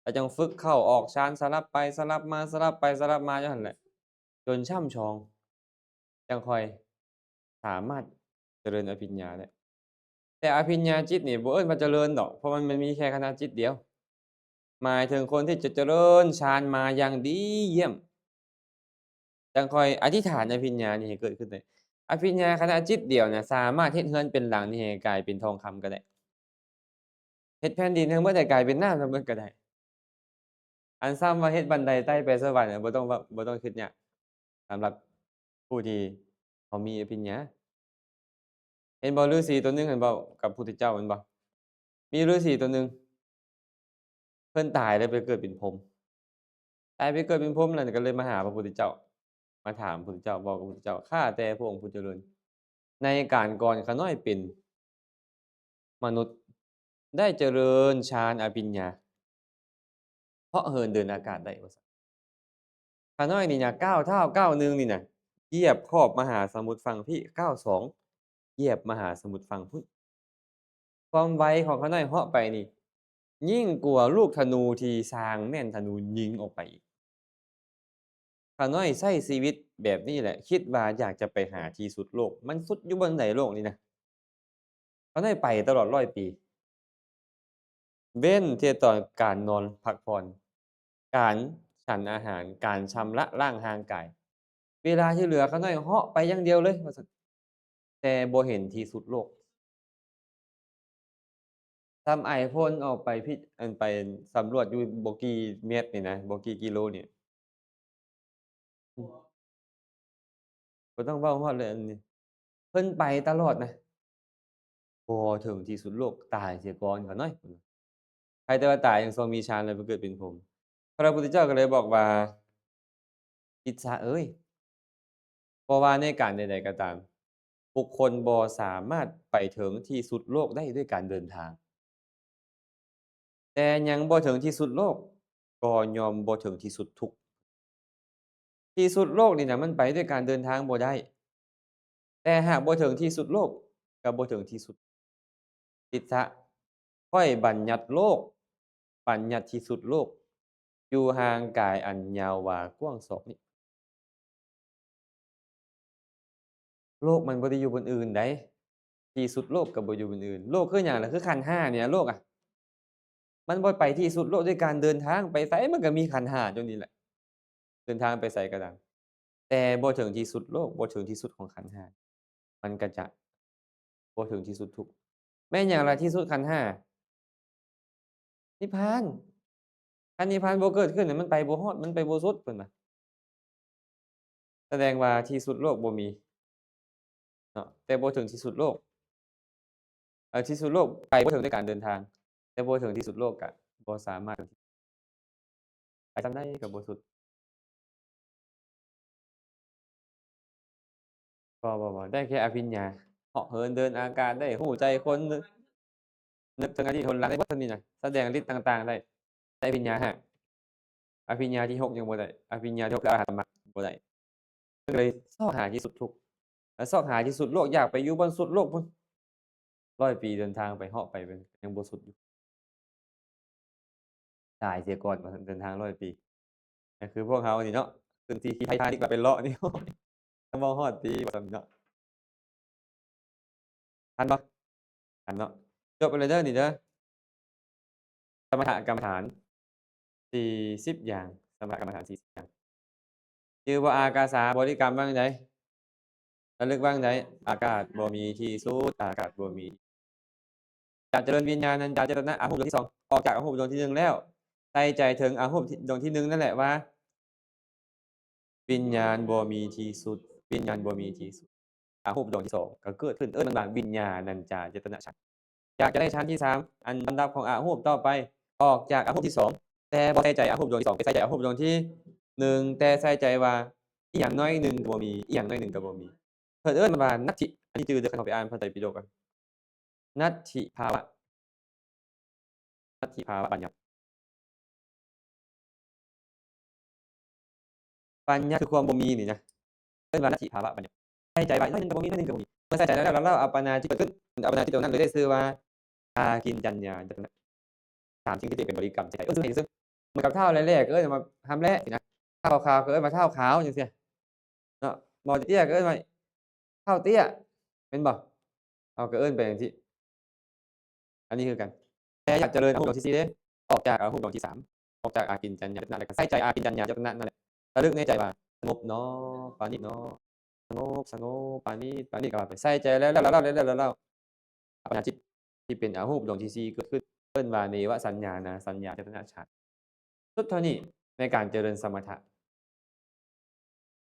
ແລ້ວຈັ່ງຝຶກເຂົ້າອອກຊານ ສະຫຼັບໄປສະຫຼັບມາ ສະຫຼັບໄປສະຫຼັບມາຢູ່ຫັ້ນແຫຼະ ຈົນຊ່ຳຊອງ ຈັ່ງຄ່ອຍສາມາດຈະເລີນອະພິນຍາໄດ້. ແຕ່ອະພິນຍາຈິດນີ້ບໍ່ເອີ້ນວ່າຈະເລີນດອກ ເພາະມັນ ມັນມີແຄ່ຂະນະຈິດດຽວ. ໝາຍເຖິງຄົນທີ່ຈະຈະເລີນຊານມາຢ່າງດີຢ້ຽມ ຈັ່ງຄ່ອຍອະທິຖານອະພິນຍານີ້ໃຫ້ເກີດຂຶ້ນໄດ້. ອະພິນຍາຂະນະຈິດດຽວນະ ສາມາດເຮັດເຮືອນເປັນຫຼັງນີ້ໃຫ້ກາຍເປັນທອງຄຳກໍໄດ້. ເຮັດແຜ່ນດິນທັງໝົດໃຫ້ກາຍເປັນນ້ຳທັງໝົດກໍໄດ້. ອັນຊ້ຳວ່າເຮັດບັນໄດໄຕ່ໄປສະຫວັນ ບໍ່ຕ້ອງ ບໍ່ຕ້ອງຄິດຍາກ ສຳລັບຜູ້ທີ່ເຂົາມີອະພິນຍາ. ເຫັນບໍ່? ລືສີຕົວໜຶ່ງຫັ້ນເວົ້າກັບພຸດທະເຈົ້າແມ່ນບໍ່? ມີລືສີຕົວໜຶ່ງ ເພິ່ນຕາຍແລ້ວໄປເກີດເປັນພົມ. ຕາຍໄປເກີດເປັນພົມແລ້ວກໍເລີຍມາຫາພະພຸດທະເຈົ້າ ມາຖາມພຸດທະເຈົ້າ ບອກກັບພຸດທະເຈົ້າ ຂ້າແຕ່ພະອົງຜູ້ຈະເລີນ ໃນການກ່ອນຂ້ານ້ອຍເປັນມະນຸດ ໄດ້ຈະເລີນຊານອະພິນຍາ ເພາະເຫີນເດີນອາກາດໄດ້ ວ່າຊັ້ນ. ຂ້ານ້ອຍນີ້ນະ ກ້າວທ້າວກ້າວໜຶ່ງນີ້ນະ ຢຽບຂອບມະຫາສະໝຸດຝັ່ງພີ້ ກ້າວສອງ ຢຽບມະຫາສະໝຸດຝັ່ງພຸ້ນ. ຄວາມໄວຂອງຂ້ານ້ອຍເຫາະໄປນີ້ ຍິ່ງກວ່າລູກທະນູທີ່ຊ່າງແມ່ນທະນູຍິງອອກໄປອີກ. ຂ້ານ້ອຍໃຊ້ຊີວິດແບບນີ້ແຫຼະ ຄິດວ່າຢາກຈະໄປຫາທີ່ສຸດໂລກ. ມັນສຸດຢູ່ບ່ອນໃດໂລກນີ້ນະ? ຂ້ານ້ອຍໄປຕະຫຼອດຮ້ອຍປີ ເວັ້ນແຕ່ຕອນການນອນພັກຜ່ອນ, ການສັນອາຫານ, ການຊຳລະລ້າງຮ່າງກາຍ. ເວລາທີ່ເຫຼືອ ຂ້ານ້ອຍເຫາະໄປຢ່າງດຽວເລີຍ ວ່າຊັ້ນ. ແຕ່ບໍ່ເຫັນທີ່ສຸດໂລກ. ສ່ຳໄອໂຟນອອກໄປພິ ອັນ ໄປສຳຫຼວດຢູ່ບໍ່ກີ່ແມັດນີ້ນະ ບໍ່ກີ່ກິໂລນີ້ ບໍ່ຕ້ອງເວົ້າຮອດເລີຍອັນນີ້. ເພິ່ນໄປຕະຫຼອດນະ ບໍ່ເຖິງທີ່ສຸດໂລກ ຕາຍເສຍກ່ອນຂ້ານ້ອຍ. ໃຜແຕ່ວ່າຕາຍຍັງຊົງມີຊານ ແລະ ໄປເກີດເປັນພົມ. ພະພຸດທະເຈົ້າກໍເລີຍບອກວ່າ ອິດສະເອີຍ, ບໍ່ວ່າໃນການໃດໆກໍຕາມ, ບຸກຄົນບໍ່ສາມາດໄປເຖິງທີ່ສຸດໂລກໄດ້ດ້ວຍການເດີນທາງ. ແຕ່ຍັງບໍ່ເຖິງທີ່ສຸດໂລກ, ກໍຍ່ອມບໍ່ເຖິງທີ່ສຸດທຸກ. ທີ່ສຸດໂລກນີ້ນະ ມັນໄປດ້ວຍການເດີນທາງບໍ່ໄດ້. ແຕ່ຫາກບໍ່ເຖິງທີ່ສຸດໂລກ, ກໍບໍ່ເຖິງທີ່ສຸດ. ຕິດສະ, ຂ້ອຍບັນຍັດໂລກ, ບັນຍັດທີ່ສຸດໂລກ, ຢູ່ຫ່າງກາຍອັນຍາວຫວາກວ້າງສອກນີ້. ໂລກມັນບໍ່ໄດ້ຢູ່ບ່ອນອື່ນໃດ, ທີ່ສຸດໂລກກໍບໍ່ຢູ່ບ່ອນອື່ນ. ໂລກຄືຫຍັງລະ? ຄືຂັນຫ້ານີ້ລະ ໂລກອະ. ມັນບໍ່ໄປທີ່ສຸດໂລກດ້ວຍການເດີນທາງ, ໄປໃສມັນກໍມີຂັນຫ້າຕົວນີ້ແຫຼະ. ເດີນທາງໄປໃສກໍຕາມ, ແຕ່ບໍ່ເຖິງທີ່ສຸດໂລກ, ບໍ່ເຖິງທີ່ສຸດຂອງຂັນຫ້າ, ມັນກໍຈະບໍ່ເຖິງທີ່ສຸດທຸກ. ແມ່ນຫຍັງລະທີ່ສຸດຂັນຫ້າ? ນິບພານ. ຄັນນິບພານບໍ່ເກີດຂຶ້ນ, ມັນໄປບໍ່ຮອດ, ມັນໄປບໍ່ສຸດ, ເພິ່ນວ່າ. ສະແດງວ່າທີ່ສຸດໂລກບໍ່ມີເນາະ, ແຕ່ບໍ່ເຖິງທີ່ສຸດໂລກ. ເອີ ທີ່ສຸດໂລກໄປບໍ່ເຖິງດ້ວຍການເດີນທາງ, ແຕ່ບໍ່ເຖິງທີ່ສຸດໂລກກະບໍ່ສາມາດ, ໄປສ່ຳໃດກໍບໍ່ສຸດ. ບໍ່ ບໍ່ ບໍ່ ໄດ້ແຄ່ອະພິນຍາ, ເຫາະເຫີນເດີນອາກາດໄດ້, ຮູ້ໃຈຄົນ, ນຶກ ນຶກເຖິງອະດີດຫົນຫຼັງໄດ້ເບິດ ສ່ຳນີ້ນະ, ສະແດງລິດຕ່າງໆໄດ້, ແຕ່ອະພິນຍາຫ້າ, ອະພິນຍາທີຫົກຍັງບໍ່ໄດ້, ອະພິນຍາທີຫົກຄືອະລະຫັດຕະມັກບໍ່ໄດ້. ເພິ່ນກໍເລີຍຊອກຫາທີ່ສຸດທຸກ ແລະ ຊອກຫາທີ່ສຸດໂລກ, ຢາກໄປຢູ່ບ່ອນສຸດໂລກພຸ້ນ. ຮ້ອຍປີເດີນທາງໄປ, ເຫາະໄປ, ຍັງບໍ່ສຸດຢູ່. ຕາຍເສຍກ່ອນວ່າຊັ້ນ, ເດີນທາງຮ້ອຍປີ. ກໍຄືພວກເຮົານີ້ເນາະ, ຂຶ້ນທີ່ຂີ່ໄທທານິກ ແລ້ວໄປເລາະນີ້, ຈະບໍ່ຮອດຕິວ່າຊັ້ນເນາະ. ທັນບໍ່? ທັນເນາະ. ຈົບໄປເລີຍເດີນີ້ເດີ. ສະມະຖະກຳມະຖານສີ່ສິບຢ່າງ, ສະມະຖະກຳມະຖານສີ່ສິບຢ່າງ. ຈື່ບໍ່? ອາກາສາ ບໍລິກຳວ່າຈັ່ງໃດ? ລະລຶກວ່າຈັ່ງໃດ? ອາກາດບໍ່ມີທີ່ສຸດ, ອາກາດບໍ່ມີ. ຈະຈະເລີນວິນຍານັນຈາເຈຕະນະອາຮູບດວງທີສອງ, ອອກຈາກອາຮູບດວງທີໜຶ່ງແລ້ວ, ໃສ່ໃຈເຖິງອາຮູບດວງທີໜຶ່ງນັ້ນແຫຼະວ່າ ວິນຍານບໍ່ມີທີ່ສຸດ, ວິນຍານບໍ່ມີທີ່ສຸດ. ອາຮູບດວງທີສອງກໍເກີດຂຶ້ນ, ເອີ້ນມັນວ່າວິນຍານັນຈາເຈຕະນະຊັ້ນ. ຢາກຈະໄດ້ຊັ້ນທີສາມ, ອັນລຳດັບຂອງອາຮູບຕໍ່ໄປ, ອອກຈາກອາຮູບທີສອງ, ແຕ່ບໍ່ໃສ່ໃຈອາຮູບດວງທີສອງ, ໄປໃສ່ໃຈອາຮູບດວງທີໜຶ່ງ, ແຕ່ໃສ່ໃຈວ່າອີ່ຫຍັງໜ້ອຍໜຶ່ງກໍບໍ່ມີ, ອີ່ຫຍັງໜ້ອຍໜຶ່ງກໍບໍ່ມີ. ເພິ່ນເອີ້ນມັນວ່ານັດຖິ, ອັນນີ້ຈື່ເດີ ຄັນເຮົາໄປອ່ານພາສາໄຕປິໂດກ. ນັດຖິພາວະ, ນັດຖິພາວະບັນຍັດ. ບັນຍັດຄືຄວາມບໍ່ມີນີ້ນະ, ເອີ້ນວ່ານັດຖິພາວະບັນຍັດ. ໃສ່ໃຈວ່າໜ້ອຍໜຶ່ງກໍບໍ່ມີ, ໜ້ອຍໜຶ່ງກໍບໍ່ມີ. ເມື່ອໃສ່ໃຈແລ້ວ, ແລ້ວອັບປະນາຈິດເກີດຂຶ້ນ, ອັບປະນາຈິດຕົວນັ້ນເລີຍໄດ້ຊື່ວ່າອາກິນຈັນຍາເຈຕະນະ. ສາມສິ່ງທີ່ເປັນບໍລິກຳໃສ່ໃຈ, ເອີ້ນຊື່ໃຫ້ຊື່. ເໝືອນກັບທ້າວແລໆ ກໍເອີ້ນວ່າຮຳແລະ ຊີ້ນະ, ທ້າວຂາວກໍເອີ້ນວ່າທ້າວຂາວ ຈັ່ງຊີ້ເນາະ. ໝໍເຕ້ຍກໍເອີ້ນວ່າທ້າວເຕ້ຍ ແມ່ນບໍ່? ເຮົາກໍເອີ້ນໄປຈັ່ງຊີ້. ອັນນີ້ຄືກັນ, ແຕ່ຢາກຈະເລີນອາຮູບດວງທີສີ່ເດ້, ອອກຈາກອາຮູບດວງທີສາມ, ອອກຈາກອາກິນຈັນຍາເຈຕະນະ ແລ້ວກໍໃສ່ໃຈອາກິນຈັນຍາເຈຕະນະນັ້ນແຫຼະ. ລະລຶກໃນໃຈວ່າສະຫງົບເນາະ, ປານີດເນາະ, ສະຫງົບ ສະຫງົບ ປານີດ ປານີດ ກໍວ່າໄປ. ໃສ່ໃຈແລ້ວ ແລ້ວ ແລ້ວ ແລ້ວ ອັບປະນາຈິດທີ່ເປັນອາຮູບດວງທີສີ່ເກີດຂຶ້ນ, ເອີ້ນວ່າເນວະສັນຍານາສັນຍາເຈຕະນະຊານ. ສຸດເທົ່ານີ້ໃນການຈະເລີນສະມະຖະ.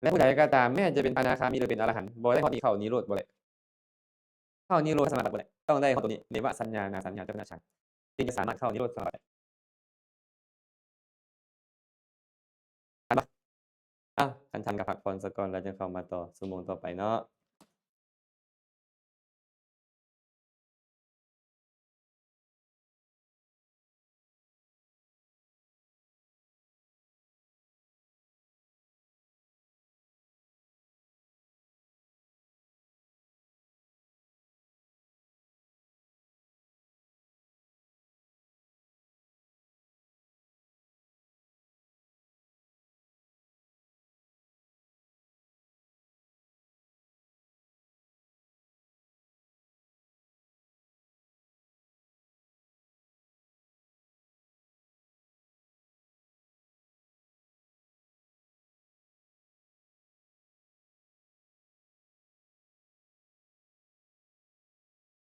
ແລະ ຜູ້ໃດກໍຕາມ ແມ້ຈະເປັນພະອະນາຄາມີ ຫຼື ເປັນອະລະຫັນ ບໍ່ໄດ້ຮອດນີ້ ເຂົ້ານິໂຣດບໍ່ໄດ້. ເຂົ້ານິໂຣດສະມາບັດບໍ່ໄດ້, ຕ້ອງໄດ້ຮອດຕົວນີ້ ເນວະສັນຍານາສັນຍາເຈຕະນະຊານ ຈຶ່ງຈະສາມາດເຂົ້ານິໂຣດສະມາບັດໄດ້. ທັນບໍ່? ເອົ້າ ຄັນທັນກໍພັກຜ່ອນສາກ່ອນ ແລ້ວຈຶ່ງເຂົ້າມາຕໍ່ຊົ່ວໂມງຕໍ່ໄປເນາະ.